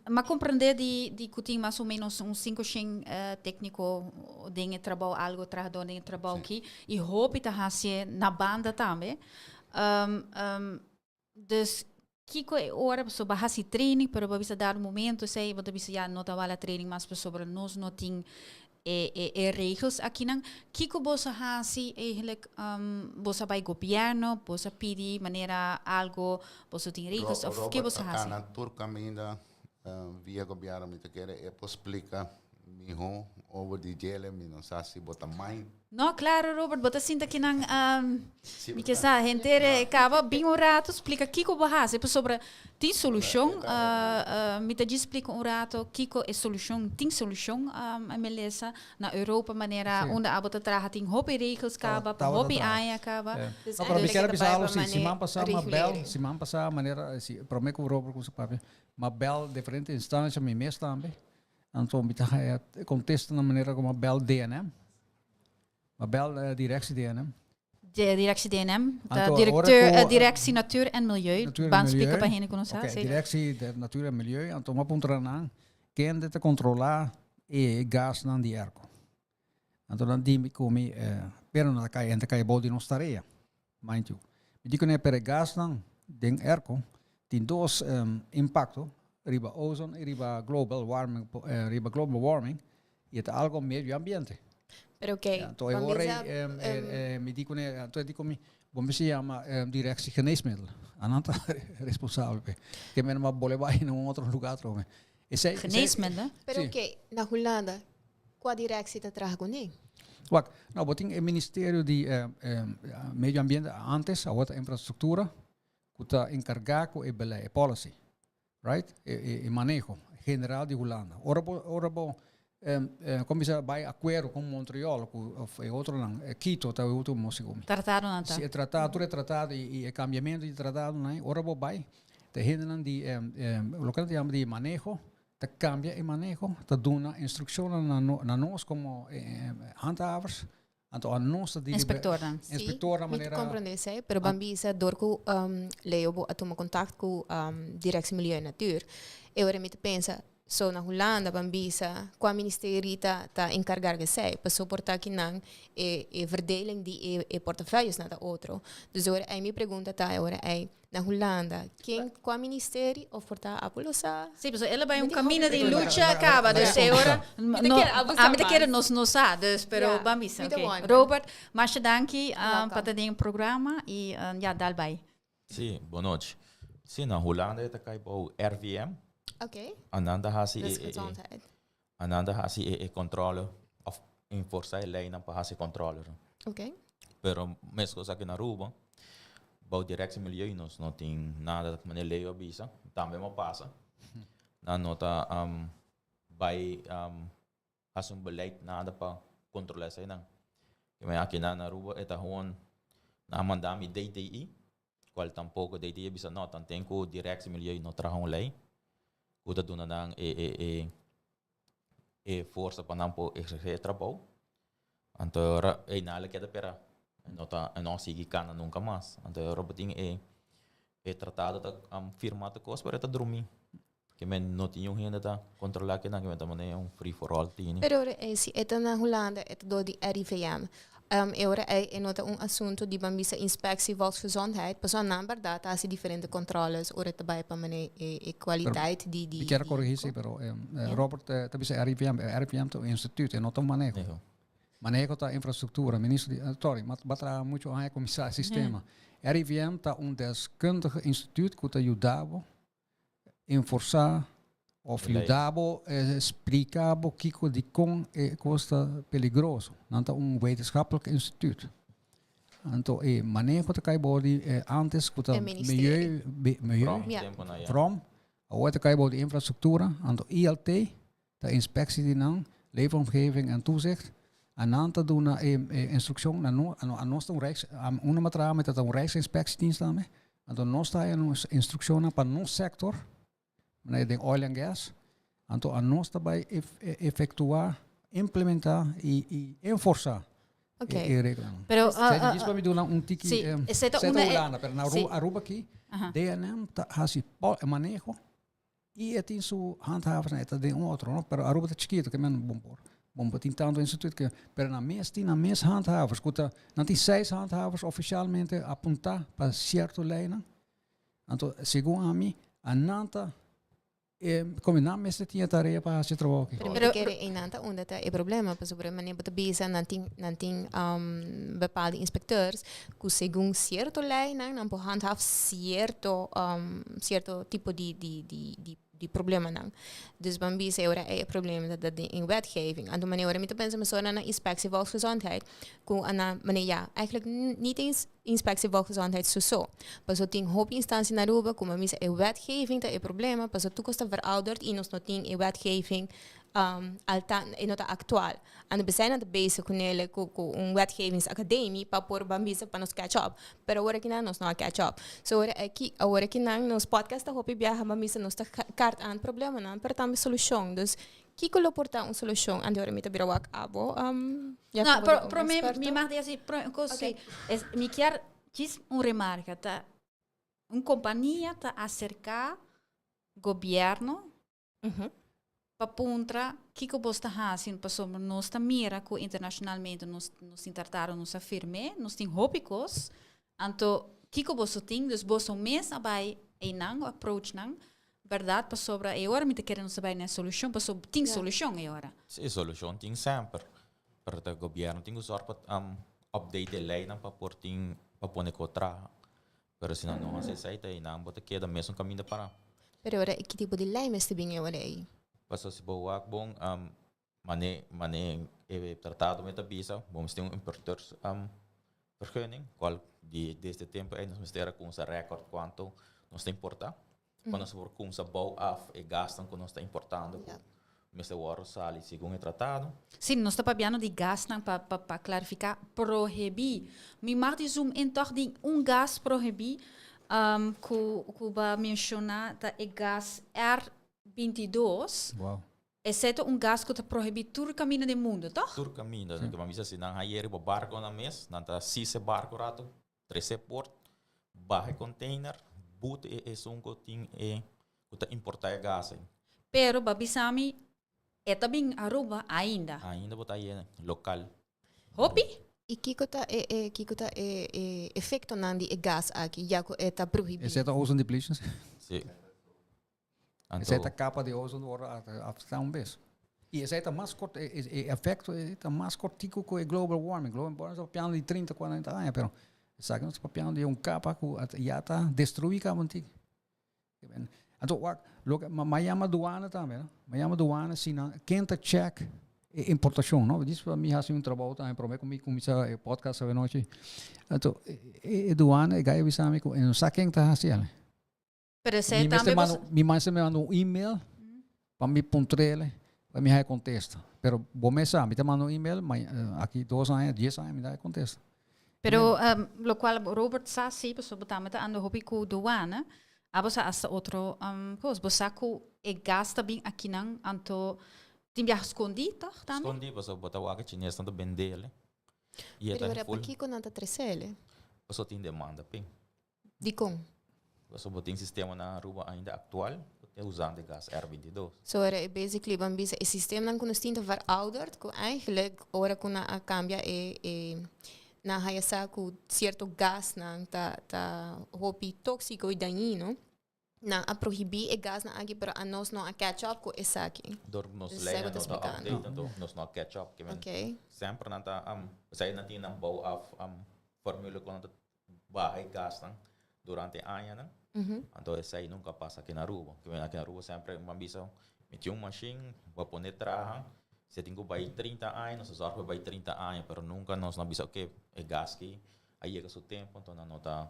m'a komprondé di ku tin mas o ménos un 500 tékniko den trabou, algo trahadó den trabou aki, i hopi ta hasi na banda tambe. Dus Kiko e ora pasobra bo a hasi training pero bo a bisa dado momento esei bo ta bisa ya no ta wala training mas pasobra nos no tin e e e regels akinan. Kiko boso a hasi eigenlijk boso a bai gobierno boso a pidi manera algo boso tin regels of ke Robert boso a a hasi? kana tur kaminda via gobierno mi ta kere e por splika miho over di djele mi no sa si bo ta mind. No, claro Robert, bo ta sinta kinan mi ke sa henter e caba bin un rato splica kico bo haci pasobra tin solucion mi ta djis splica un rato kico e solucion tin solucion Melissa na Europa manera unda abo ta traha tin hopi regels caba pa hopi aña caba. No, pero mi kier a bisa algo si, siman pasa m'a bel, siman pasa manera si prome cu Robert cuminsa papia m'a bel diferente instancia mi mes tambe. Anto mi ta haya contesta na manera como a bel DNM. A bel directie DNM. De directie DNM, ta Anto, ora directeur, cu, directie Natuur en Milieu. Natuur en Ban splica Milieu. pa hende cu no sa, Ok, sí. directie de Natuur en Milieu. Anto mi a puntra nan kende ta controla e gasnan di airco. Anto nan di mi cu mi, pero nan ta cay, nan ta cay bou di nos tarea, mind you. Mi di cu nan pero e gasnan den airco tin dos impacto riba ozon y riba global warming, riba global warming y e ta algo medio ambiente. Pero ok, Anto e pa ora misa, mi di cu nan, anto e di cu mi, bo mester yama directie geneesmiddelen. Anan ta responsabel p'e. Ke men a bole bai na un otro lugar atrobe. Esey, esey, Geneesmiddelen? Pero Sí. ok, na Hulanda, Kua direksie ta traha kuné? Wak, no, bo tin e ministerio di Medio Ambiente antes, awor ta Infrastruktura, ku ta enkargá ku e beleid, e policy, right? E maneho general di Hulanda. Ora bo, ora bo kon bisa bai akuerdo ku Montreal ku of e otronan, Quito ta e ultimo segun mi. Tratadonan ta. Si, e tratado, tur e tratado i e kambiamentu di tratadonan, ora bo bai, ta e hendenan di loke nan ta yama di maneho, Ta cambia e maneho, ta duna instruccionnan na no, na nos como handhavers, anto a nos ta diribe Inspectornan. Sí, inspectornan mi ta manera comprende esei, pero ban bisa door cu Leo bo a tuma contact cu Directie Milieu en Natuur, e ora mi ta pensa, so na Hulanda ban bisa cua ministerie ta ta encargar esei, paso por ta kinan e e verdeling di e e portefeuilles na ta otro. Dus e ora ei mi pregunta ta e ora ei, Na Hulanda, ken kua ministerie of por ta Apu lo sa? Sí, pasobra el a bai un camino di lucha caba, dus e ora Mi ta kere Apu sa ami ta kere mas. nos no sa, dus pero Ja, ban bisa, mi ta oké. wonder. Robert, masha danki Welcome. pa ta den e programa y ja, dal bai. Sí, bonochi. Sí, na Hulanda e ta kai bou RVM. Oké, Anan ta hasi e, e, e, volksgezondheid. anan ta hasi e, e controle of enforsa e leynan pa hasi controle. Oké. Pero meskos aki na Aruba, bou Directie Milieu nos no tin nada manera Leo a bisa, tambe mo pasa. Nan no ta bai hasi un beleid nada pa controla eseinan. Kimen aki na Aruba e ta gewoon nan a manda mi DTI, cual tampoco DTI a bisa no, tanten cu Directie Milieu no traha un ley cu ta duna nan e e e e forsa pa nan por ehercé e trabou. Anto e ora ei nan a keda pera. E no ta e no a sigui kana nunka mas. Anto e ora bo tin e e tratado ta firma tur kos pero e ta drumí. Ke men no tin niun hende ta kontrolá kinan ke men ta manera un free for all tini. Pero ora ei si e ta na Hulanda e ta dor di RIVM. E ora ei e no ta un asunto di ban bisa Inspectie Volksgezondheid pasobra nan berdad ta hasi diferente controles ora ta bai pa mane e e kwaliteit di di Mi kier a corrigi si, pero Robert ta bisa RIVM, RIVM ta un instituut e no ta un maneho. Maneho ta infrastructura, minister di, sorry, ma bo a traha mucho aña cu mi sa e sistema. RIVM ta un deskundige instituut cu ta yuda bo enforsa of yuda bo splica bo kico dicon e cos ta peligroso. Nan ta un wetenschappelijk instituut. Anto e maneho ta cay bou di antes cu ta milieu, milieu, vrom, awor ta cay bou di infrastructura, anto ILT ta inspectie di nan, leefomgeving en toezicht, en nan ta duna e instruccion na nos, a nos ta un rijks, unda mi a traha mi ta un rijksinspectiedienst tambe, anto nos ta haya nos instruccionnan pa nos sector, manera den oil and gas, anto a nos ta bay efectua, implementa y enforsa e reglanan. Pero, Esei djis pa mi duna un tiki, sí, esei ta esei ta una, Hulanda, pero na sí. Aruba aki, DNM ta hasi maneho Y e tin su handhaversnan, e ta den un otro, no? Pero Aruba ta chikito, ke men bon por, bon por tin tanto instituut ke, pero nan mes tin nan mes handhavers, ku ta, nan tin seis handhavers ofishalmente apuntá pa sierto leinan. Anto, segun ami, a nan ta e come nan mester tin e tarea pa haci e trabou aki. Pero mi ta kere einan ta unda ta e problema, pasobra manera bo ta bisa nan tin nan tin bepaalde inspecteurs ku segun cierto leynan nan por handhaaf cierto cierto tipo di di di di di problemanan. Dus ban bisa e ora ei e problema ta den e wetgeving. Anto manera ora mi ta pensa mesora na Inspectie Volksgezondheid ku a nan manera ya eigenlijk niet eens Inspectie Volksgezondheid su so. Paso tin hopi instancia na Aruba ku ban bisa e wetgeving ta e problema paso tur kos ta verouderd i nos no tin e wetgeving al ta e no ta aktual. Anto besei nan ta bezig ku nele ku ku un wetgevingsacademie pa por ban bisa pa nos catch up. Pero awor aki nan nos no a catch up. So awor aki awor aki nan nos podcast ta hopi biaha ban bisa nos ta kaart aan problemanan pero tambe solushon. Dus kiko lo por ta un solushon? Anto ora mi ta bira wak abo ya No, ku bo pero ta un prome eksperto. mi mag di hasi prome un kos Ok. si. Es mi kier djis un remarka ta un kompania ta aserka gobierno pa puntra kiko bos ta hasi pasobra nos ta mira ku internashonalmente nos nos tin tratado nos a firm'é nos tin hopi kos anto kiko boso tin dus boso mes a bai einan approach nan bèrdat pasobra e ora mi ta kere nos ta bai na e solushon pasobra tin solushon e ora. Sí, solushon tin semper pero ta gobièrnu tin ku sòrg pa update e leinan pa por tin pa pone ku traha Pero si nan no hasi esei ta einan bo ta keda mesun kaminda pará. Pero ora ki tipo di lei mester bin e ora ei? Pasobra si bo wak bon mane mane e tratado me ta bisa bo mester tin un importeurs vergunning kual di desde tempu ei nos mester a kumsa record kuantu nos ta importá pa nos por kumsa bou af e gasnan ku nos ta importando ku mester wòrdu sali segun e tratado. Sí, nos ta papiando di gasnan pa pa pa klarifiká prohibí. Mi mag di zoom in tòg di un gas prohibí ku ku bo a menshoná ta e gas R 22. Wow. Esei ta un gas ku ta prohibí tur kaminda den mundu, tòg? Tur kaminda. Sí. Bo a bisa si nan haye riba barkonan mes, nan ta sise barko rato, trese port, baha e container, but e esun ku tin e ku ta importá e gas ei. Pero bo a bisa mi e ta bin Aruba ainda. Ainda bo ta haye lokal. Hopi? I kiko ta e e kiko ta e e efektonan di e gas aki ya ku e ta prohibí? Esei ta ozone depletion? Sí. Anto. Esei ta kapa di ozone ora afectá un bes. I esei ta mas kort, e e efekto ta mas kortiku ku e global warming. Global warming ta papiando di trinta, kuarenta aña, pero esaki nos ta papiando di un kapa ku ya ta destruí kaba un tiki. Anto wak, loke ma yama duana tambe, no? Ma yama duana si nan ken ta check e importacion, no? Dis pa mi hasi un trabou tambe prome ku mi kuminsa e podcast awe nochi. Anto e duana e gai a bisa mi ku e no sa ken ta hasi el. Pero esei Mi mester tambe manda, mi mester manda un email pa mi puntr'el, pa mi haya kontesta. Pero bo mes sa, mi ta manda un email, ma aki dos aña, dies aña mi ta haya kontesta. Pero locual Robert sa si, pasobra bo tambe ta anda hopi cu douane, abo sa hasta otro cos. Bo sa cu e gas ta bin akinan, anto tin biaha scondi toch tambe? Scondi, pasobra bo ta wak e chinesnan ta bendele. Y e Pero ta ora full. pakico nan ta trecele? Pasobra tin demanda p'e. Dikon? Pasobra bo tin sistema na Aruba ainda aktual ku ta usando e gas R 22. So ora e basically ban bisa e sistemanan ku nos tin ta verouderd ku eigenlijk ora ku nan a kambia e e nan haya sa ku sierto gasnan ta ta hopi toksiko i dañino nan a prohibí e gasnan aki pero anos no a catch up ku esaki. Dor ku nos Dus esei leynan bo ta no ta splikando. update anto nos no a catch up. Kimen Oké. semper nan ta esei nan tin nan bou af formule ku nan ta baha e gasnan durante e añanan. Anto esei nunca a pasa aki na Aruba. Ke aki na Aruba semper mi a bisa, mi tin un machine, bo a pone traha, si e tin ku bai 30 aña, nos a zorg pa e bai 30 aña, pero nunca nos no a bisa oke, e gas aki a yega su tempo, anto nan no ta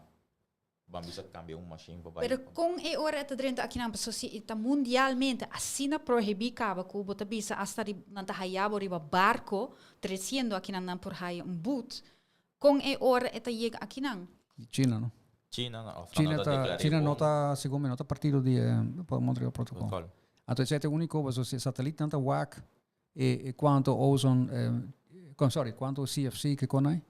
ban bisa cambia un machine pa bai. Pero kon e ora e ta drenta akinan? Pasobra si e ta mundialmente asina prohibí kaba ku bo ta bisa asta nan ta haya bo riba barko tresiendo akinan nan por haya un but, Kon e ora e ta yega akinan? Di China, no? China no, of China no ta ta, declara China no bon. ta, segun mi, no ta partido di e Montreal Protocol. Protocol. Anto esei ta e unico, pasobra si e satelitnan ta wak e, e cuanto ozon, eh, con, sorry, cuanto CFC ke kon ai,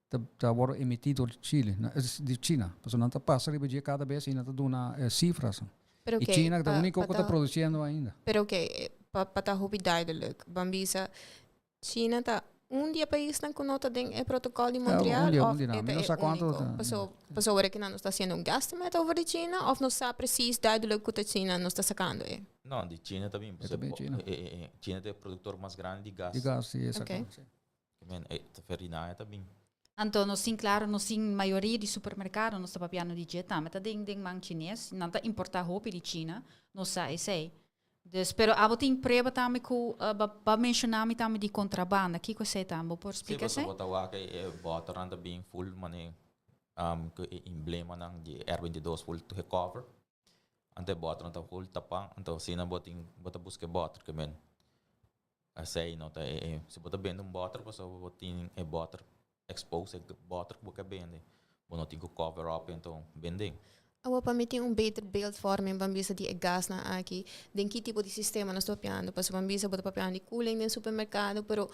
ta, ta wordo emiti door Chile, na, di China. Pasobra nan ta pasa riba dje cada bes y nan ta duna eh, cifras. Pero Y oké, China ta pa- unico pa ku ta ta- produciendo ainda. Pero oké, pa, pa ta hopi duidelijk. Ban bisa, China ta. Un di e paisnan ku no ta den e protokòl di Montreal un òf di nan. e Mi ta no e sa kuantu úniko? ta. Paso paso ora ku nan nos ta hasiendo un guesstimate over di China òf nos sa presis duidelijk ku ta China nos ta sakando e? No, di China ta bin. E ta bin China. E, e, e, China ta e produktor mas grandi di gas. Di gas, sí, exacto. Oké. Sí. Men, e, ta Ferdinand ta bin. Anto nos tin claro, nos tin mayoria di supermercado, nos ta papiando di dje tambe ta den den man chines, nan ta importa hopi di China, nos sa esey. Dus, pero abo tin prueba tambe cu uh, ba, ba menciona mi tambe di contrabanda, kiko esey tambe, bo por Sí, splica paso esey? bo ta wak e, e boternan ta bin full mane um, ku e emblemanan di R22 full gecover. Anto e boternan ta full tapa, anto asina bo tin bo ta busca e boter ke men. Esey no ta e, e si bo ta bende un boter paso bo tin e boter expose e boter ku bo ke bende. Bo no tin ku cover up anto bende. Awo pa mi tin un beter beeldvorming ban bisa di e gasnan aki, den ki tipo di sistema nos ta papiando, pasobra ban bisa bo ta papiando di cooling den supermercado, pero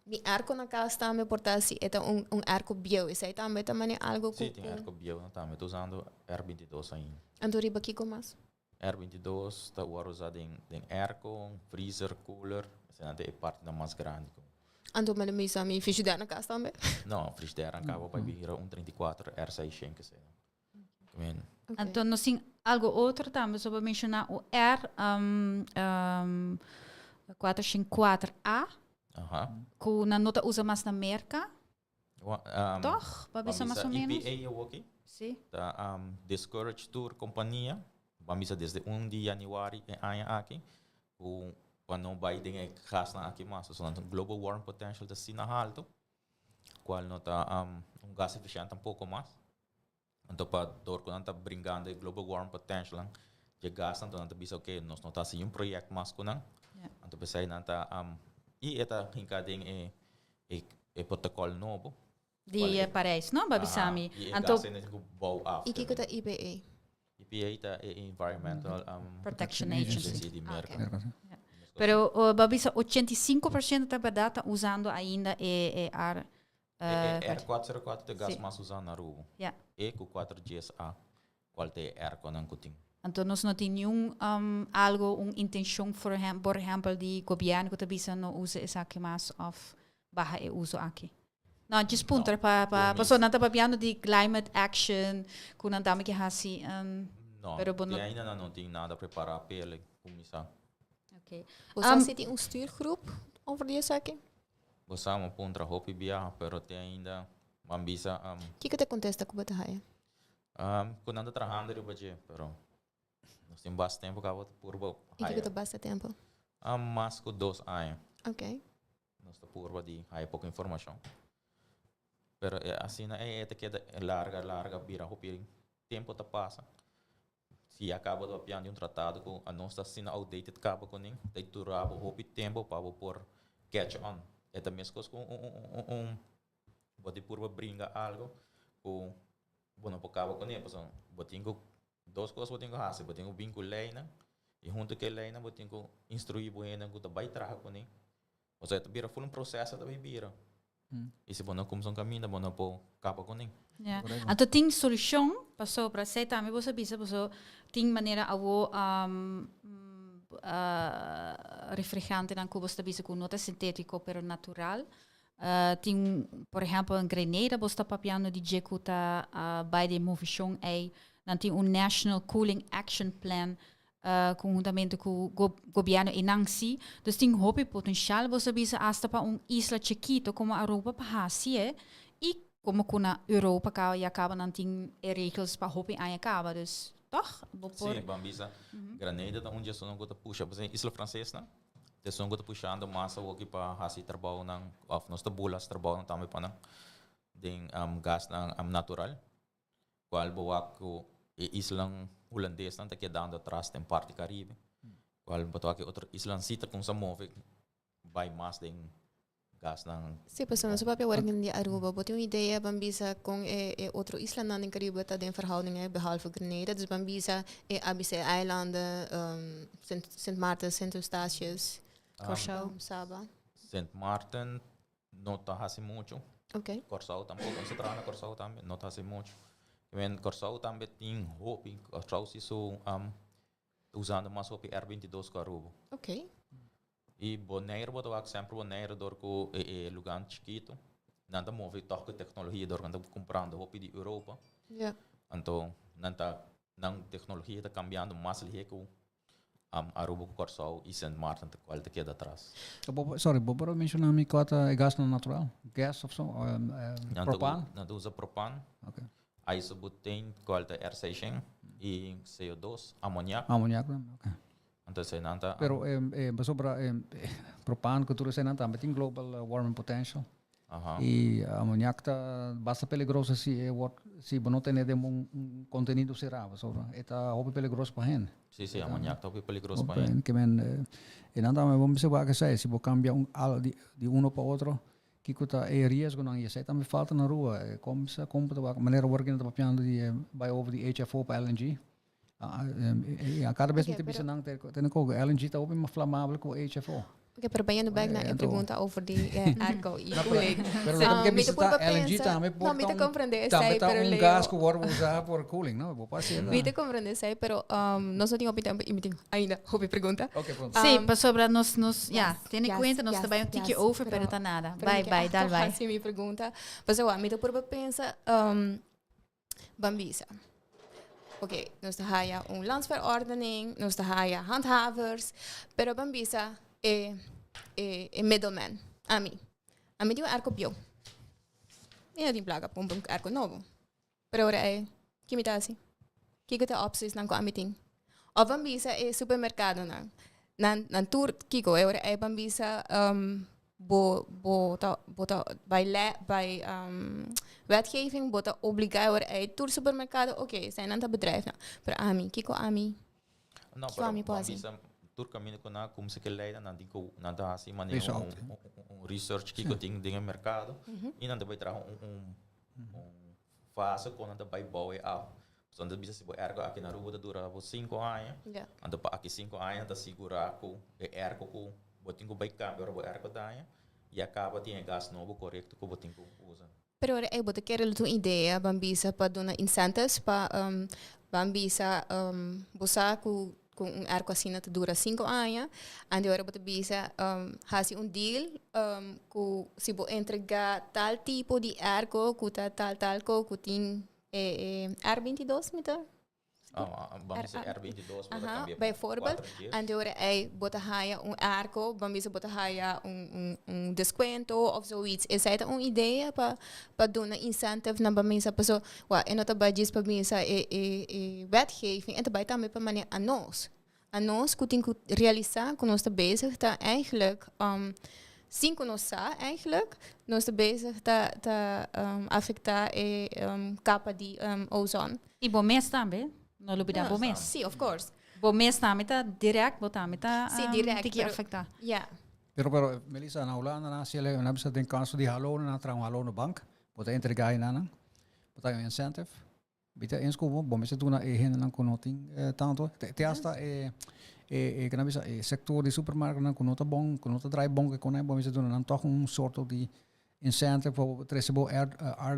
mi airco na cas tambe por ta si e ta un un airco bieu, esei tambe ta mane algo ku Si, tin airco bieu nan tambe ta usando R22 ainda. Anto riba kiko mas? R22 ta wòrdu usá den den airco, freezer, cooler, esei ta e partinan mas grandi ku. Anto mi lo misa mi frigidair na kas tambe? No, frigidair nan kaba bai bira un 34 R600 esei. Men. Okay. Anto nos tin algo otro tambe, so bo menshoná o R um, um, 404A, Aha. ku nan no ta usa mas na Merka. Wa, um, Toch? Ba bisa mas o menos? EPA awoki Sí. ta um, discourage tur kompania, ban bisa desde 1 di januari e aña aki, ku pa no bai den e gasnan aki mas. So nan global warming potential ta asina halto, kual no ta um, un gas eficiente tampoko mas. Anto pa dor ku nan ta bringando e global warming potential nan, dje gasnan, anto nan ta bisa oke, nos no ta hasi un project mas ku nan. Anto p'esei nan ta um, i e ta hinka den e e e protocol nobo. Di eh, Parijs, no? Ba bisa mi. I e Anto gas e ku bou af. I kiko ta EPA? EPA ta e Environmental um, Protection Protection Agency. Agency di Ah, Merka. oké. Merka, sí. Pero uh, ba bisa 85% ta berdad ta usando ainda e, e ar E, eh, e R404 ta gas Sí. mas usá na Aruba. Ja. E ku 4GSA, kual ta e airconan ku tin. Anto nos no tin niun um, algo, un intencion for ehem- por ehempel di gobierno ku ta bisa no usa esaki mas of baha e uso aki. No, just puntra pa pa Por paso nan ta papiando di climate action ku nan tambe ke hasi um, No, Pero bo te no- ainda nan no tin nada prepará p'e kuminsá. okay. Bo sa Um, si tin un stuurgroep over di esaki? Bo sa mi puntra hopi biaha, pero te ainda ban bisa um, Kiko ta e kontesta ku bo ta haya? um, ku nan ta trahando riba dje, pero nos tin basta tempu kaba ta purba I kiko haya ta basta tempu? um, mas ku dos aña. Oké. Nos ta purba di haya poko informashon. Pero e asina e e ta keda larga, larga, bira hopi tempu ta pasa. Si a kaba ta papiando di un tratado ku anos ta asina outdated kaba kuné, ta dura bo hopi tempu pa bo por catch on. E ta meskos ku un un un un bo tin purba bringa algo ku bo no por kaba kuné pasobra bo tin ku dos kos bo tin ku hasi, bo tin ku bin ku leinan i huntu ku e leinan bo tin ku instruí bo hendenan ku ta bai traha kuné. Osea ta bira ful un proseso ta bai bira. I si bo no kumsa un kaminda bo no por kaba kuné. Ja. Anto tin solushon pasobra esei tambe bo sa bisa paso tin manera awo um, uh, refrigerantenan ku bo ta bisa ku no ta sintétiko pero natural. Uh, tin por ehempel in Grenada bo sta papiando di dje ku ta uh, bai den movishon ei. Nan tin un National Cooling Action Plan uh, conhuntamente cu go gobierno einan si. Dus tin hopi potencial bo sa bisa hasta pa un isla chikito como Aruba pa haci e y como cu na Europa caba ya caba nan tin e regels pa hopi aña caba. Dus toch bo por Sí, ban bisa Grenada ta un di esunnan cu ta pusha. Pasobra isla Francesnan ta esun cu ta pushando mas awoki pa haci trabounan of nos ta bula haci trabounan tambe pa nan den gasnan natural. Cual bo wak cu e islan Hulandesnan ta kedando atras den parti Caribe. Cual bo ta wak e otro islan si ta cuminsa move bay mas den gasnan. Sí, pasobra nos a papia awor di Aruba. Bo tin un idea ban bisa con e e otro islanan den Caribe ta den verhouding hè, behalve Grenada. Dus ban bisa e ABC eilanden, Sint Sint Maarten, Sint Eustatius, Curaçao. Saba. Sint Maarten no ta hasi mucho. Ok. Kòrsou tampoko, nos a traha na Kòrsou tambe, no ta hasi mucho. I men Kòrsou tambe tin hopi, Kòrsou si su um, ta usando mas hopi R22 ku Aruba. Ok. I Bonaire bo ta wak semper Bonaire dor ku e e lugar chikitu nan ta move tòg ku teknologia dor ku nan ta kumprando hopi di Europa. Anto nan ta nan teknologia ta kambiando mas lihé ku Aruba ku Kòrsou i Sint Maarten ta kual ta keda atras. Sorry, bo por a menshoná mi kua ta e gasnan natural? Gas of so? Propan? Nan ta usa propan. Isobutane kual ta R600 i CO2, amoniak. Amoniak tambe, ok. Anto eseinan ta. Pero pasobra propan ku tur eseinan tambe tin global warming potential. I amoniak ta basta peligroso si e word si bo no tene den un contenido será pasobra e ta hopi peligroso pa hende. Si si amoniak ta hopi peligroso pa hende. Ke men e nan tambe bo mester wak esei si bo cambia un al di di uno pa otro kiko ta e riesgonan i esei tambe falta na Aruba kon bisa kon bo ta wak manera awor ki nan ta papiando di bai over di HFO pa LNG Kada bes mi ta bisa nan tene ku LNG ta hopi mas flamabel ku HFO. Oké, pero bayendo back na e pregunta over di airco y cooling. Pero lo que mi ta purba pensa, LNG tambe por No, mi ta comprende esei, pero un gas ku wòrdu usá por cooling, no? Bo por hasi Mi ta comprende esei, pero nos no tin hopi tempo y mi tin ainda hopi pregunta. Oké, pronto. Sí, pasobra nos, nos, ya, tene cuenta nos ta bai un tiki over, pero ta nada. Bai, bai, dal bai. Hasi mi pregunta. Pasobra mi ta purba pensa, Ban bisa. Oké, nos ta haya un landsverordening, nos ta haya handhavers, pero ban bisa e, e, e middleman, ami. Ami tin un airco bieu. Mi no tin placa pa cumpra un airco nobo. Pero ora e, ki mi ta haci? Kiko ta e optiesnan cu ami tin? Of ban bisa e supermercadonan, nan, nan tur, kiko? E ora e ban bisa, um, bo bo ta bo ta by le by wetgeving bo ta obliga e ora ei tur supermercado oké esei nan ta bedrijfnan pero ami kiko ami No, kiko pero ami por ban hasi? bisa tur kaminda ku nan a kumsa ke leinan nan tin ku nan ta hasi manera Phase un out. un un research kiko tin den e merkado i nan ta bai traha un un un fase ku nan ta bai bou e af. So nan ta bisa si bo airco aki na Aruba ta dura bo sinku aña, anto pa aki sinku aña ta sigurá ku e airco ku bo tin ku bai kambia ora bo airco daña ya kaba tin e gas nobo korekto ku bo tin ku usa. Pero ora ei bo ta kere lo tin un idea ban bisa pa duna incentives pa ban bisa bo sa ku un airco asina ta dura sinku aña, anto ora bo ta bisa hasi un deal ku si bo entrega tal tipo di airco ku ta tal tal ko ku tin E R22 mi ta Ban bisa R22 bo ta kambia pa Bijvoorbeeld, 4 Gs. anto ora ei bo ta haya un airco, ban bisa bo ta haya un un un descuento of zoiets. Esei ta un idea pa pa duna incentive na ban bisa paso wak e no ta bai djis pa bisa e e e wetgeving, e ta bai tambe pa manera anos. Anos ku tin ku realisá ku nos ta bezig ta eigenlijk sin ku nos sa eigenlijk nos ta bezig ta ta afektá e kapa di ozon. I bo mes tambe, no lubidá bo mes. Sí, of course. Bo mes tambe ta direct, bo tambe ta Sí, direct, tiki pero afektá. Ja. Pero pero Melissa na Hulanda nan hasi nan a bisa den kaso di halonan nan a traha un halonenbank bo ta entregá einan bo ta haña un incentive. Mi ta eens ku bo, bo mester duna e hendenan ku no tin tantu. Te hasta e e ke nan bisa e sektor di supermarketnan ku no ta bon, ku no ta draai bon ke konai, bo mester duna nan tòg un sorto di incentive pa bo trese bo R R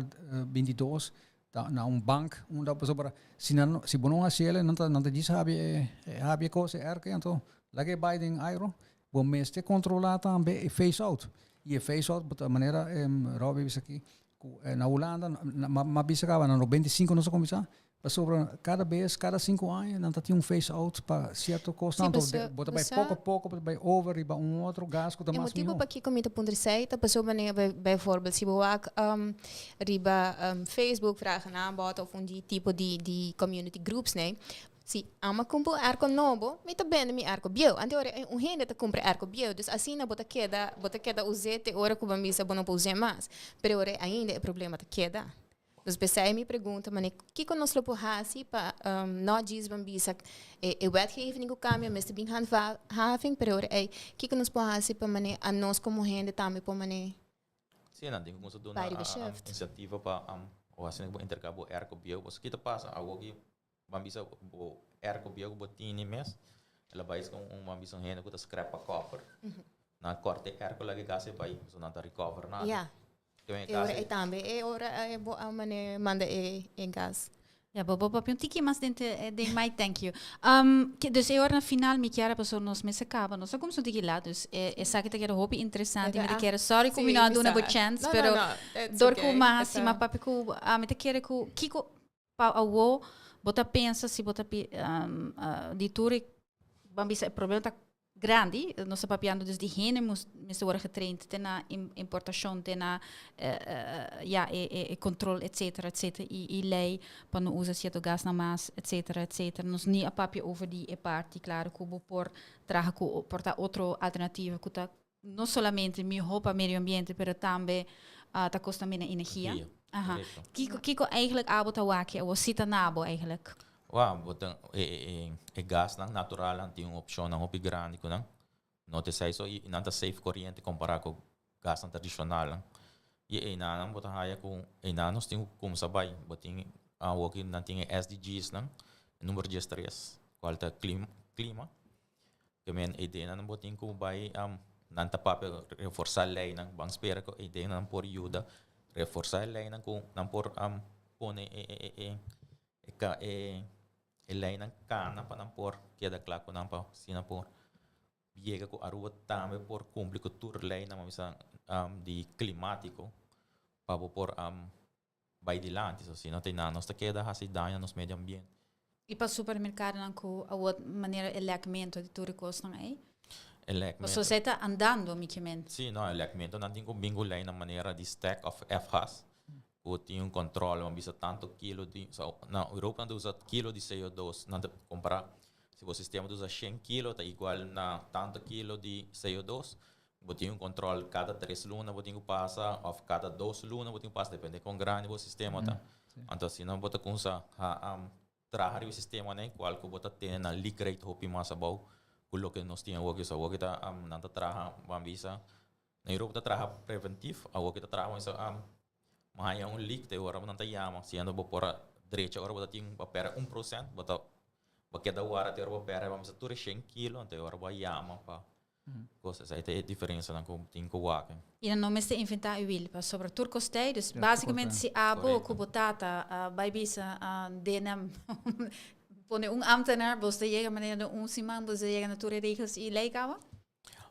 22 ta na un bank unda pasobra si nan si bo no hasi el nan ta nan ta djis habi e habi e kos e erke anto laga e bai den airo. Bo mester kontrolá tambe e phase out i e phase out bo ta manera Robby bisa aki Ku na Hulanda, m'a bisa kaba na 95 nos a kuminsá, pasobra kada bes, kada sinku aña nan ta tin un phase out pa sierto kosnan, anto bo ta bai poko a poko, bo ta bai over riba un otro gas ku ta E mas motibu mihó. pakiko mi ta puntra esei ta pasobra manera bijvoorbeeld si bo wak riba Facebook vraag en aanbod of un di tipo di di community groups nei, Si ama kumpra un airco nobo, mi ta bende mi airco bieu. Antes ora un hende ta kumpra airco bieu, dus asina bo ta keda, bo ta keda us'é te ora ku bo a bisa bo no por us'é mas. Pero ora ainda e problema ta keda. Dus p'esei mi pregunta manera kiko nos lo por hasi pa no djis ban bisa e e wetgeving ku kambia mester bin handhaving, pero ora ei kiko nos por hasi pa manera anos komo hende tambe por manera Sí, nan tin ku kuminsá duna bai riba shift. insentiva pa o asina ku bo interká bo airco bieu. Pasobra ki ta pasa awoki Ban bisa bo airco bieu ku bo tini mes, el a bai esca un ban bisa un hende ku ta scrap pa copper. Nan a corta e airco laga e gas e bai, pasobra nan ta recover nada. Ya. Te wen e E ora gas e tambe e ora e bo a mane manda e e gas. Ja, bo bo papia un tiki mas den te, den my thank you. Um, ke, dus e ora na final mi kier paso nos mester kaba. Nos a kumsa un tiki laat, dus e, esaki ta keda hopi interesante. Mi ta kere, sorry ku mi no a duna bo chance, No, pero no, no, it's dor ku okay. ma It's hasi, ma papia ku ah, mi ta kere ku kiko pa awo bo ta pensa si bo ta pi, um, ah, di tur e, ban bisa e problema ta grandi, nos ta papiando dus di hende mus mester worde getraind te na importacion, te na ja, e, e, e control, etcetera, etcetera, y, y ley pa no usa cierto gasnan mas, etcetera, etcetera. Nos ni a papia over di e parti, claro, cu bo por traha cu por ta otro alternativa cu ta no solamente miho pa medio ambiente, pero tambe ta costa menos energia. Energia, Aha. correcto. Kiko, kiko eigenlijk abo ta wak awo si ta na abo eigenlijk? Wa, bo ta e e e gasnan naturalnan tin un opshonnan hopi grandi ku nan. No ta esei so i nan ta safe koriente kompará ku gasnan tradishonalnan. I einanan bo ta haya ku einan nos tin ku kumsa bai. Bo tin awoki nan tin e SDGsnan, e number diestres, kual ta klima. Ke men e ideanan bo tin ku bai nan ta papia reforsá leinan. Ban spera ku e ideanan por yuda reforsá e leinan ku nan por pone e e e e ka e e leinan kana pa nan por keda kla ku nan pa asina por yega ku Aruba tambe por kumpli ku tur leinan bo bisa di klimatiko pa bo por bai dilanti. So si no ta nan nos ta keda hasi daño na nos medio ambiente. I pa supermerkadonan ku awor manera e lèkmento di tur e kosnan ei? E lèkmento. Pasobra esei ta andando mi ke men. Sí, no, e lèkmento nan tin ku bin ku lei na manera di stek òf F-gas. Ku tin un kòntròl, bo bisa tantu kilo di, so na Europa nan ta usa kilo di CO2, nan ta kompará si bo sistema ta usa shen kilo ta igual na tantu kilo di CO2. Bo tin un control cada tres luna bo tin cu pasa of cada dos luna bo tin cu pasa depende con grandi bo sistema ta. Anto asina bo ta cunsa traha riba e sistema nan cual cu bo ta tene nan leak rate hopi mas abou cu loke nos tin awoki. So awoki ta nan ta traha ban bisa na Europa ta traha preventiv awoki ta traha bo haya un leak te ora nan ta yama siendo bo por a drecha ora bo ta tin bo a perde 1% bo ta bo keda wara te ora bo perde ban bisa tur e shen kilo anto e ora bo a yama pa Cos esai ta e diferencianan cu tin cu wak. I nan no mester inventá e wiel pasobra tur cos ta ei. Dus basicamente si abo cu bo tata bai bisa DNM pone un ambtenaar bos ta yega manera den un siman bos ta yega na tur e regels i ley caba?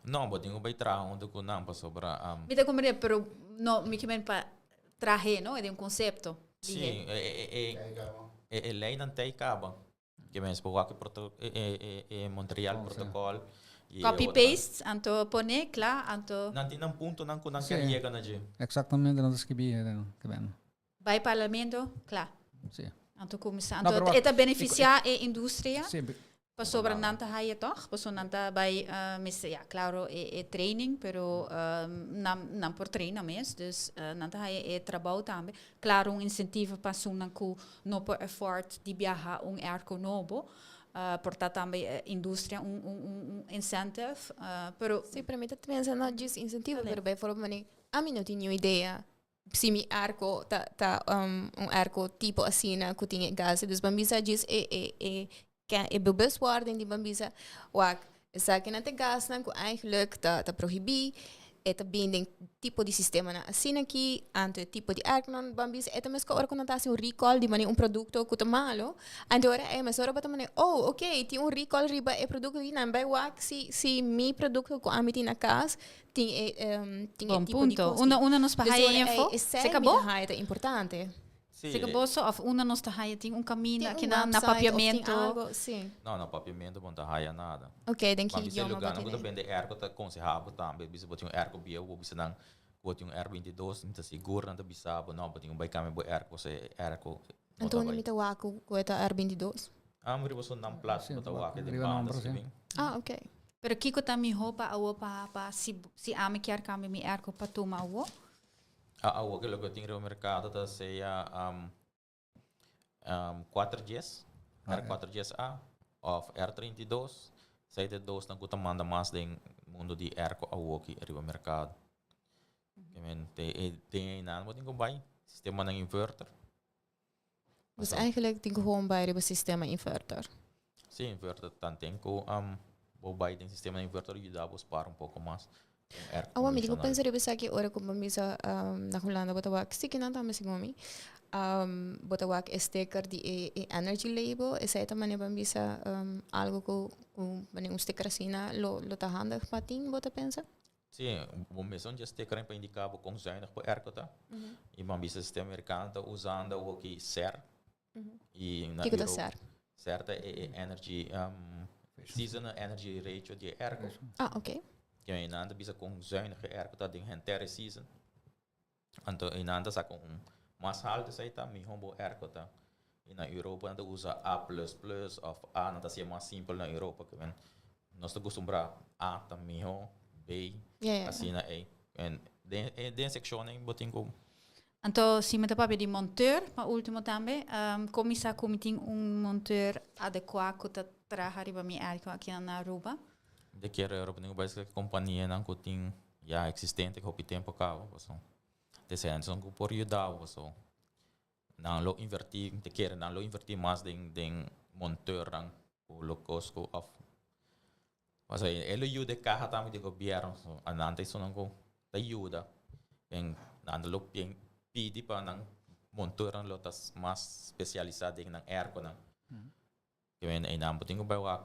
No, bo tin cu bai traha hunto cu nan pasobra. Mi ta comprende pero no mi kimen pa trahe no e den un concepto. Si, e leynan ta ei caba. Ke mens por wak e Montreal Protocol. Copy paste, anto pone kla, anto. Nan tin nan puntonan ku nan kier yega na dje. Exactamente, nan ta skibi ke ben. Bai parlamento, kla. Si. Anto kuminsá. Anto e ta benefisiá e industria. Pasobra nan ta haya tòg, pasobra nan ta bai mester, ya klaro e training, pero nan nan por train nan mes, dus nan ta haya e trabou tambe. Klaro un insentivo pa esunnan ku no por afford di biaha un airco nobo, por ta tambe industria un un un incentive, pero. Sí, pero mi ta pensa no djis incentivo, pero bijvoorbeeld manera ami no tin niun idea si mi airco ta ta un airco tipo asina cu tin e gas. Dus ban bisa djis e e e e bewustwording di ban bisa wak esakinan ta e gasnan cu eigenlijk ta ta prohibi, e ta bin den tipo di sistemanan asina aki, anto e tipo di airconan ban bisa e ta mesco ora cu nan ta haci un recall di manera un producto cu ta malo, anto ora e mesora bo ta manera oh ok tin un recall riba e producto aki nan bay wak si si mi producto cu ami tin na cas tin e tin e Bon tipo di punto. cos Unda aki. unda nos pa Dus haya ora info? e esei Se mi cabo? ta haya ta importante. Sí. Se cabo so of unda nos ta haya tin un caminda Tin aki un na na website of tin papiamento? algo, sí. No, na papiamento bo no ta haya nada. Ok, den ki Ma bisa idioma bo lugar nan ku ta tene? bende airco ta conseha bo tambe. Bisa bo tin un airco bieu, bo bisa nan ku bo tin un R22, mi ta sigur nan ta bisa bo, no, bo tin ku bai cambia bo airco, pasobra e airco no ta Anto unda bai. mi ta wak ku ku e ta R22? Ah, riba su nan plat Sí, bo ta wak den riba banda nomber, sí. skibi. Ah, ok. Pero kiko ta miho pa awo pa pa si si ami kier cambia mi airco pa tuma awo? A awo ke loke tin riba merkado ta sea kuater dies, R kuater dies A of R 32, esei ta e dosnan ku ta manda mas den mundo di airco awoki riba merkado. Den einan bo tin ku bai sistemanan inverter. Dus eigenlijk tin ku gewoon bai riba sistema inverter. Sí, inverter tanten ku bo bai den sistema inverter yuda bo spar un poko mas. Awa mi tin ku pensa riba esaki ora ku bo bisa na Hulanda bo ta wak si kinan tambe segun mi bo ta wak e sticker di e energy label esei ta manera bo bisa algo ku manera un sticker asina lo lo ta handig pa tin bo ta pensa? Si, bo mester un dje sticker pa indica bo kon zuinig bo airco ta y bo a bisa sistema mericano ta usando awoki ser y na Kiko ta ser? Ser ta e energy seasonal energy ratio di e airco. Ah, ok. Ke nan ta bisa kon zuinig e airco ta den henter e season. Anto e nan ta saka un mas haltu esei ta miho bo airco ta. Y na Europa nan ta usa A plus plus of A nan ta hacié mas simpel na Europa ke men nos ta acostumbra A ta miho B asina ei. En den den seccion ei bo tin ku. Anto si mi ta papia di monteur pa ultimo tambe con mi sa cu mi tin un monteur adecua cu ta traha riba mi airco aki na Aruba? De kier Europa tin cu bai esaki companianan cu tin ya existente hopi tempo caba paso te hendenan cu por yuda bo paso nan lo inverti te kere nan lo inverti mas den den monteurnan cu lo cos cu of paso e lo yuda e caha tambe di gobierno so nan ta esunnan cu ta yuda en nan lo pidi pa nan monteurnan lo ta mas specialisa den nan airconan nan bo tin cu bay wak.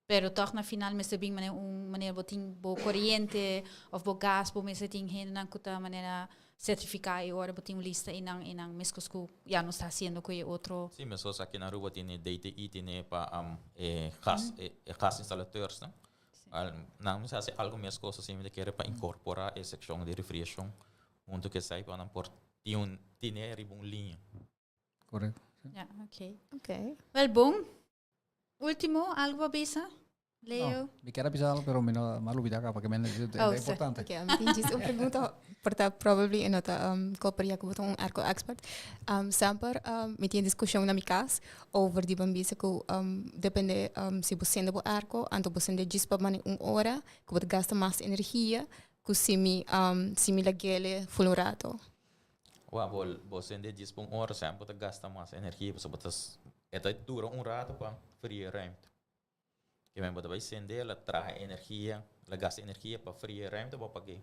Pero toch na final mester bin manera un manera bo tin bo coriente of bo gas bo mester tin hendenan cu ta manera certifica y ora bo tin un lista y nan y nan mescos cu ya nos ta haciendo cu e otro. Si mescos aki na Aruba tin e DTI tin e pa e gas e gasinstallateurs nan nan mester haci algo mescos asi mi ta kere pa incorpora e seccion di refriacion hunto cu esai pa nan por tin un tine riba un liña. Correcto. Ja, ok. Ok. Wel bon. Ultimo, algo pa bisa? Leo? No, mi kier a bisa algo pero mi no a lubida caba que men es Oh, importante. Ok, mi tin djis un pregunta por ta probably e no ta um, koper ya ku bo ta un airco expert. Um, semper um, mi tin discusion na mi kas over di ban bisa ku um, depende um, si bo sende bo airco, anto bo sende djis pa mane un ora, ku bo ta gasta mas energia ku si mi um, si mi lag'ele ful un rato. Wa bo bo sende djis pa un ora semper bo ta gasta mas energia pasobra bo ta e ta dura un rato pa fria e ruimte. Ke men bo ta bai sende la traha energia la gasta energia pa fria e ruimte bo pag'e.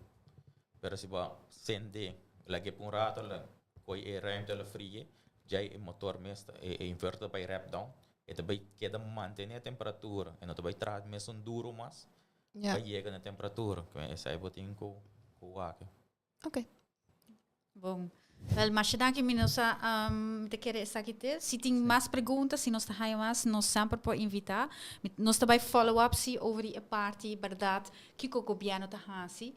Pero si bo a sende lag'e pa un rato la koy e ruimte la fria djai e motor mes ta e inverter ta bai rep down e ta bai keda mantene e temperatura e no ta bai traha mesun duro mas pa yega na e temperatura. Ke men esei bo tin ku wak. Ok. Bon. Wel, masha danki mi nos a um, mi ta kere esaki te. Si tin mas pregunta, si nos ta haya mas, nos semper por invita. Nos ta bai follow up si over di e parti, berdad, kiko gobierno ta hasi.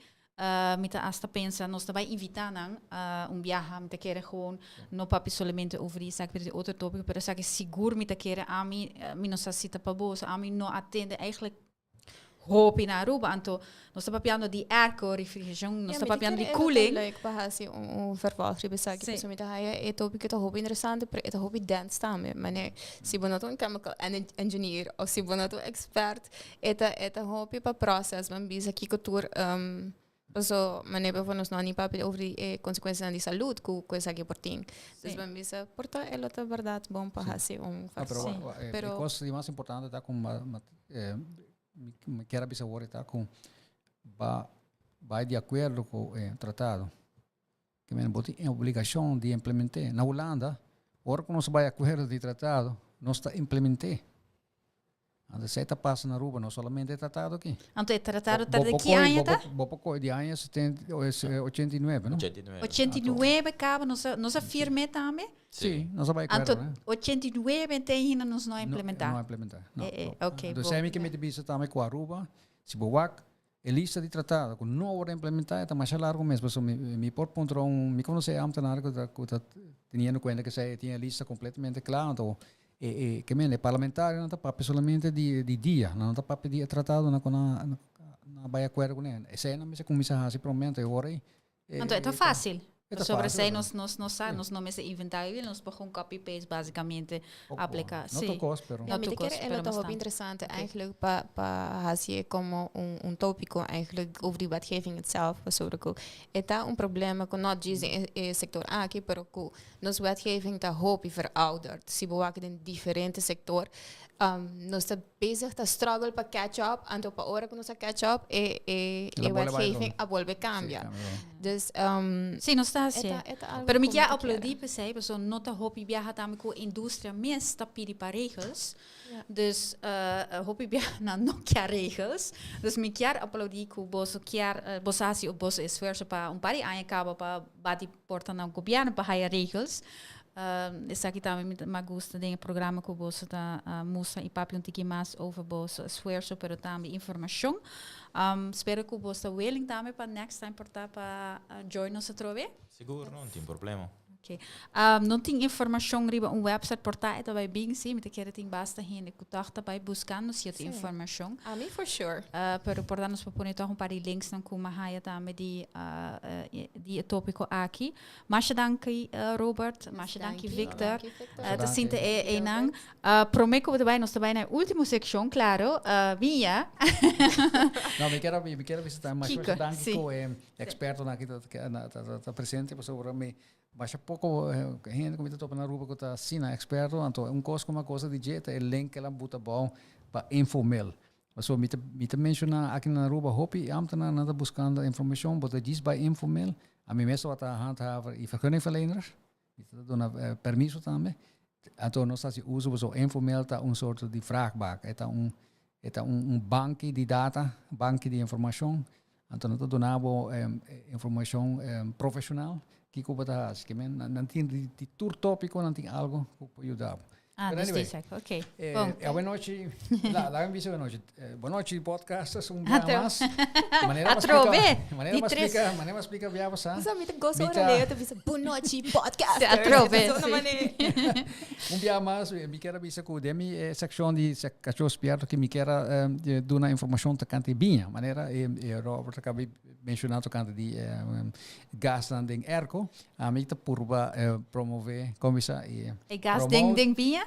Mi ta hasta pensa, nos ta bai invita nan uh, un biaha, mi ta kere gewoon, no papia solamente over di esaki, pero di otro tópico, pero esaki sigur mi ta kere, ami, mi no sa si ta pa boso, ami no atende eigenlijk Hopi na Aruba, anto nos ta papiando di airco, refrigeracion, nos ta papiando di cooling. Leuk pa hasi un vervolg riba esaki, pasobra mi ta haya e topico ta hopi interesante, pero e ta hopi dens tambe. Manera, si bo no ta un chemical engineer of si bo no ta un expert, e ta e ta hopi pa process, ban bisa kiko tur Paso manera por nos no a ni papia over di e consecuencianan di salud cu cu esaki por tin. Dus ban bisa por ta e lo ta berdad bon pa haci un Ah, pero, vaccin. Pero e cos di mas importante ta cu mi kier a bisa awor ta cu ba bai di acuerdo cu e tratado. Ke men bo tin e obligacion di implemente. Na Hulanda, ora cu nos bai acuerdo di tratado, nos ta implemente. Anto esei ta pasa na Aruba, no solamente e tratado aki. Anto e tratado ta di ki aña ta? Bo por kohe di aña setenta, 89, no? 89. 89 kaba, nos a, nos a firm'é tambe? Sí, nos a bai acuerdo, Anto 89 te ainda nos no a implementá. No a implementá, no. Eh, eh, ok, Anto bo. esei mi ke mi ta bisa tambe ku Aruba, si bo wak e lista di tratado ku no a wòrdu implementá e ta masha largu mes, pasobra mi mi por puntra un, mi konosé e ambtenaar ku ta ku ta teniendo kuenta ku esei tin e lista kompletamente kla, anto e e ke mende e parlamentarionan ta papia solamente di di dia, nan no ta papia di e tratadonan ku nan nan a bai akuerdo kuné. Esei nan mester kuminsá hasi promé, anto e ora ei Anto e ta fácil. E ta Pasobra fácil, esei nos nos nos sa, nos no mester inventá e wiel, nos por gewoon copy paste basicamente aplica. No tur kos, pero. Ja, No mi tur ta kos, kere e pero lo ta hopi bastante. interesante Ok. eigenlijk pa pa hasi e como un un tópico eigenlijk over di wetgeving itself pasobra cu e ta un problema cu not djis den e e sector aki pero cu nos wetgeving ta hopi verouderd si bo wak den diferente sector. Nos ta bezig ta struggle pa catch up, anto pa ora ku nos a catch up e e e wetgeving a bolbe cambia. Dus Sí, nos ta hasi. Pero mi kier aplaudí p'esei, pasobra no ta hopi biaha tambe ku industria mes ta pidi pa regels. Dus hopi biaha nan no kier regels. Dus mi kier aplaudí ku boso kier, boso a hasi boso esfuerso pa un par di aña kaba pa bati porta na gobièrnu pa haya regels. Esaki tambe mi ta gusta den e programa ku boso ta mustra i papia un tiki mas over boso esfuerso pero tambe informashon. Spero ku boso ta willing tambe pa next time por ta pa join nos atrobe. Sigur, no tin problema. Ok. No tin informashon riba un website por ta e ta bai bin si, mi ta kere tin basta hende ku tòg ta bai buskando sierto informashon. Ami for sure. Pero por ta nos por pone tòg un par di linksnan ku mi a haya tambe di di e topiko aki. Masha danki Robert, masha danki Victor. Ta sinta e einan. Prome ku bo ta bai, nos ta bai na e ultimo sekshon, klaro. Mia. No, mi kier mi kier bisa tambe masha masha danki ku e ekspertonan aki ta presente pasobra mi masha poko hende ku mi ta topa na Aruba ku ta asina eksperto. Anto un kos ku mi a gosa di dje ta e link ku el a buta abou pa informeel. Pasobra mi ta mi ta menshoná aki na Aruba hopi ambtenaarnan ta buskando informashon, bo ta djis bai informeel. Ami mes tabata handhaver i vergunningverlener, mi ta duna permiso tambe. Anto nos ta hasi uso pasobra informeel ta un sorto di vraagbaak, e ta un e ta un un banki di data, banki di informashon. Anto nan ta duna bo informashon profeshonal kiko bo ta hasi. Ke men nan tin di tur topiko nan tin algo ku por yuda bo. Ah, dus die sek. Oké. Bon. Buenochi. La, laga mi bisa buenochi. Buenochi podcasters, un bia mas. Manera pa splika, manera pa splika, manera pa splika bia pasá. Sa mi ta goza ora Leo ta bisa buenochi podcasters. Atrobe. Un bia mas, mi kier a bisa ku den mi sekshon di Kachó Spierto ki mi kier a duna informashon tokante biña. Manera Robert a kaba di menshoná tokante di gasnan den airco. Ami ta purba promove, kon bisa? E gas den den biña?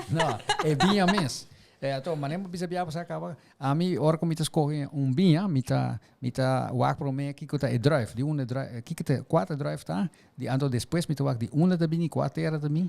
No, e biña mes. Anto, manera mi bisa bia pasá kaba, ami ora ku mi ta skohe un biña, mi ta mi ta wak promé kiko ta e druif, di unda e druif, kiko ta, kua ta e druif ta, di anto despues mi ta wak di unda ta bini, kua tera ta bini,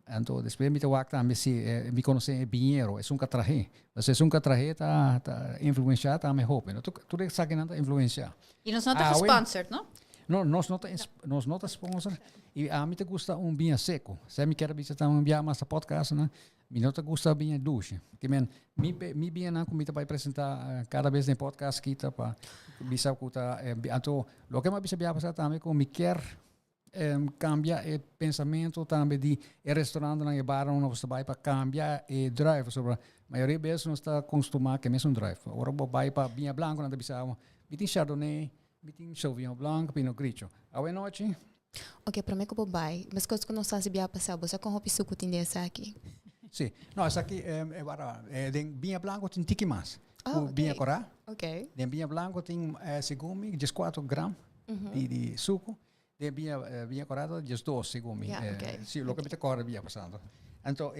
anto despues mi ta wak tambe si mi konosé e biñero, esun ku a trah'é. Pasobra esun ku a trah'é ta ta influensiá tambe hopi, no? Tur esakinan ta influensiá. I nos no ta gesponsored, no? No, nos no ta, nos no ta sponsor. Y ami ta gusta un biña seco. Sa mi kier bisa tambe un biaha mas ta podcast nan, mi no ta gusta biña dulce. Ke men, mi, mi biña nan ku mi ta bai presenta cada bes den podcast kita pa bisa ku ta, anto loke mi a bisa biaha pasa tambe ku mi kier cambia e pensamento tambe di e restaurantenan, e barnan nos ta bai pa cambia e druif. Pasobra mayoria bes nos ta consuma ke mesun druif. Ora bo bai pa biña blanco nan ta bisa bo, mi tin chardonnay, Mi tin Sauvignon Blanc, Pinot Grigio. Awe nochi. Ok, prome ku bo bai, meskos ku nos hasi bia pasá, bo sa kon hopi suku tin den esaki? Si. No, esaki e wara, den biña blanco tin tiki mas ku biña korá. Ok. Den biña blanco tin, segun mi, dieskuatro gram di suku. Den biña, biña korá ta diesdos, segun mi. Ya, ok. Si, loke mi ta kòrda bia pasando. Anto,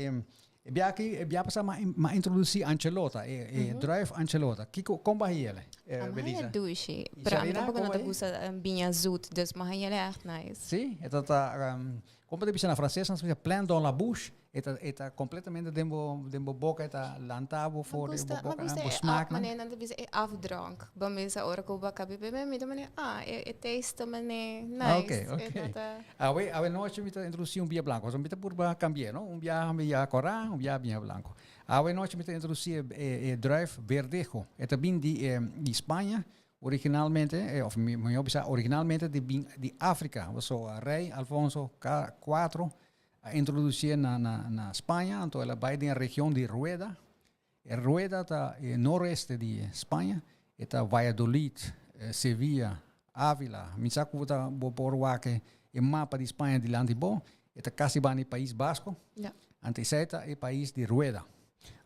E bia aki, e bia pasá m'a introdusí Ancelota, e e druif Ancelota. Kiko, kon bo a hiyele, A mi Belisa? haya dushi, pero a mi Sharina, tampoco kon no bo ta a gusta biña zoet, dus mi a hiyele echt nice. Sí, e ta ta, kon bo ta bisa na franses, nan ta bisa plein dans la bouche. E ta, e ta completamente den bo, den bo boka, e ta lanta bo Mi for di bo gusta, mi boka, gusta bo e af, smaaknan. manera nan ta bisa e afdronk. Bo mesa ora ku bo a kabi bebe, mi ta manera, ah, e e taste ta manera nice. Ok, E ok. no ta. Awe, awe nochi mi ta introducí un bia blanco. Pasobra mi ta purba cambi'é, no? Un biaha mi ya corá, un biaha biña blanco. Awe nochi mi ta introducí e, e, e druif Verdejo. E ta bin di, e, di Spaña, originalmente, of mi, mihó bisa, originalmente di bin di Africa. Pasobra rey Alfonso cuatro a introducié na, na, na Spaña, anto el a bai den e region di Rueda. E Rueda ta e noreste di Spaña, e ta Valladolid, Sevilla, Ávila. Mi sa ku bo ta bo por wak e mapa di Spaña dilanti bo, e ta kasi banda e Pais Basko. Anto esei ta e pais di Rueda.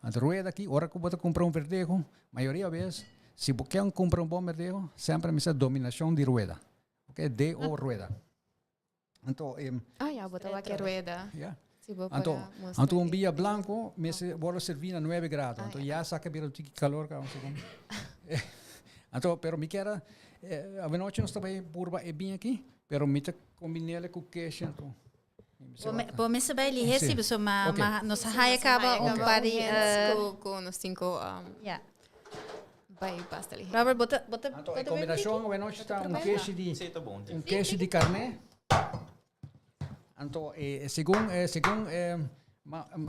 Anto Rueda aki, ora ku bo ta kumpra un verdeho, mayoria bes, si bo ke kumpra un bon verdeho, semper mester dominashon di Rueda. Ok, DO Rueda. Anto, Ah ja, bo ta wak e rueda. Ja. Si bo Anto, por a mostra anto un e- bia blanco mester wordo serví na 9 grado. Ah, Anto ja. ya sa que bira un tiki calor ka un segundo. Anto, pero mi kier a, avenochi nos ta bai purba e biña aki, pero mi ta combinele cu keshi anto. Bo mester bai lihe si, paso ma ma nos a haya caba un par di Cu nos tin cu bai basta lihe. Robert, bo ta bo ta Anto e combinacion awenochi ta un keshi di un keshi di carne. Anto e segun segun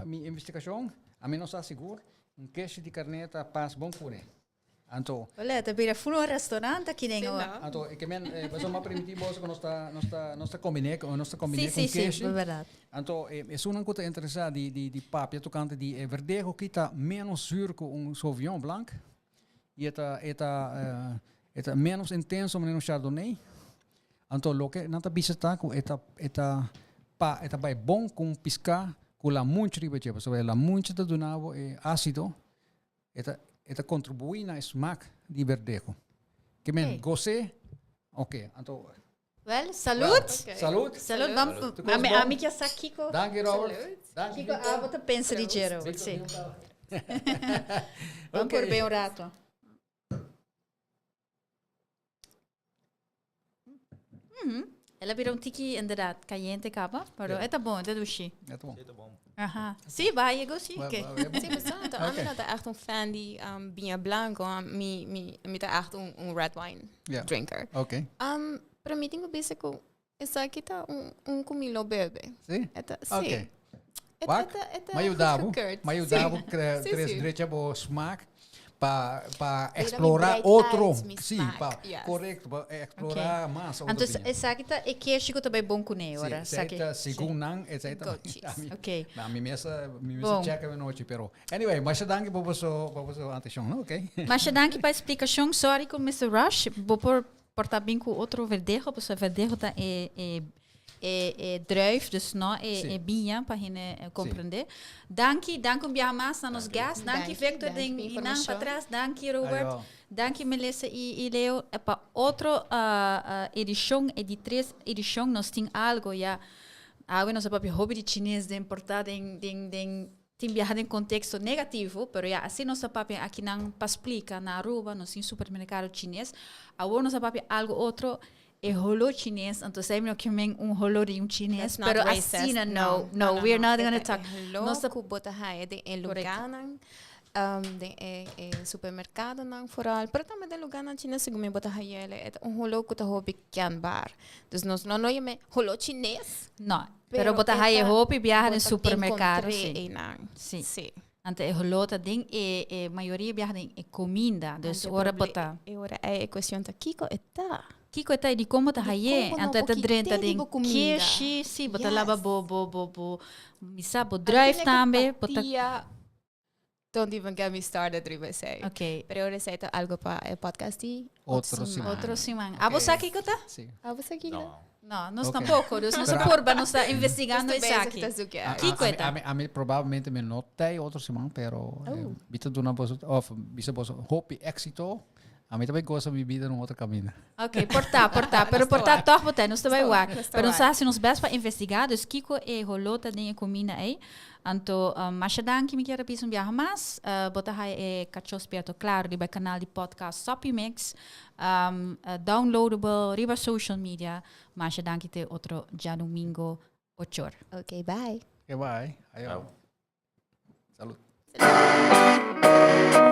mi investigacion, ami no sa sigur, un keshi di carne ta pas bon cune. Anto. Olé, ta bira full un restaurant aki den hoor. Anto, e ke men, pasobra m'a permití boso ku nos ta, nos ta, nos ta kombiné, nos ta kombiné Sí, ku sí, sí, keshi. berdat. Anto, e esunnan ku ta interesá di, di, di papia tokante di e verdejo ki ta ménos zuur ku un Sauvignon Blanc i e ta, e ta, e ta ménos intenso manera un Chardonnay. Anto, loke nan ta bisa ta ku e ta, e ta pa, e ta bai bon ku un piská ku lamunchi riba dje, pasobra e lamunchi ta duna bo e ásido. E ta, e ta contribuí na e smaak di verdejo. Ke men Oké. gos'é, oké, anto. Wel, salud. Well, salud. Salud, bam, Salud. Tur kos ami, bon? ami kia sa kiko. Danki Robert. Salud. Danki Kiko Victor. abo ta pensa di dje, Robert, Victor sí. Newton. Bam Oké. por un rato. El a bira un tiki inderdaad cayente caba, pero Ja. e ta bon, e ta dushi. Ja, ta bon. Sí, ta bon. Aha. Sí, ba llegó, sí. Ba- Oké. ba- ba- Sí, pero anto, ami no ta echt un fan di um, biña blanco. Um, mi, mi, mi ta echt un, un red wine Ja. drinker. Oké. Um, pero mi tin ku bisa ku esaki ta un, un ku mi lo bebe. Sí? E ta, sí. Oké. E ta, Wak, e ta, e ta Ma yuda bo, goedgekeurd. ma yuda bo Sí. cre Sí, tres sí. drecha bo smaak pa pa mi explora bright otro. eyes, mi Sí, smaak, pa yes. correcto, pa explora mas otro Anto, biña. esaki ta e keshi ku ta bai bon kuné Sí, ora. esei Esaki. ta segun nan, esei ta Goat cheese. ami. Ok. Na mi mesa, mi mesa Bon. check anochi, pero anyway, masha danki pa boso pa boso atencion, no? Ok. Masha danki pa e splikashon. Sorry ku Mister Rush. Bo por por ta bin ku otro verdejo, pasobra verdejo ta e e e e druif, dus no e Sí. e biña pa hende comprende. Danki, danki un biaha mas na nos guest. Danki Danki, Victor danki den pa y nan informacion. patras. Danki Robert. Ayo. Danki Melissa y y Leo. E pa otro edicion, e di tres edicion nos tin algo ya. Awe nos a papia hopi di chines den porta den den den Tin biaha den contexto negativo, pero ya así nos ta papia akinan pa splica na Aruba nos tin supermercado chines, awor nos a papia algo otro, e holo chines, anto esei mi no kier men un holo di un chines, That's not pero racist. asina no, no, we are not gonna talk. E holo Nos ta cu bo ta haya den e Correcto. lugarnan, den e e supermercadonan vooral, pero tambe den lugarnan chines segun mi bo ta haya e ta un holo cu ta hopi kenbaar. Dus nos no no yama holo chines. No, pero bo ta haya hopi biaha den supermercado, si. Einan. Si. Si. Anto e holó ta den e, e mayoria biaha den e cominda, dus ora bo ta. E ora ei e cuestion ta kico e ta. Kico e ta y di con bo ta Di hay'é. con bo no Anto e ta por drenta kit'é di den bo cuminda. keshi, si, bo ta laba Yes. bo, bo, bo, bo, mi sa, bo Anto druif tiene cu tambe, bo ta. patia Don't even get me started riba esei. Ok. Pero ora esei ta algo pa e podcast di Otro siman. Otro siman. Abo sa kiko ta? Sí. Abo sa kiko? No. No, nos Ok. tampoco. Dus nos a Pero- purba, nos ta investigando Nos ta bezig esaki. ta zoeken. Kiko e ta? Ami probablemente mi no ta otro siman, pero Oh. mi ta duna boso, of bisa boso hopi éxito. Ami ta bai goza mi bida na un otro caminda. Ok, por ta, por ta. Pero por ta toch bo ta, nos ta bai wak. Nos ta Pero nos wak. ta haci nos best pa investiga. Dus kiko e holó ta den e comida ei. Anto, masha danki mi kier a bisa un biaha mas. Bo ta haya e Cachó Spierto Claro riba e canal di podcast Soppy Mix. Downloadable riba social media. Masha danki te otro djadomingo ochor. Ok, bye. Ok, bye. Ayo. Chao. Salud. Salud.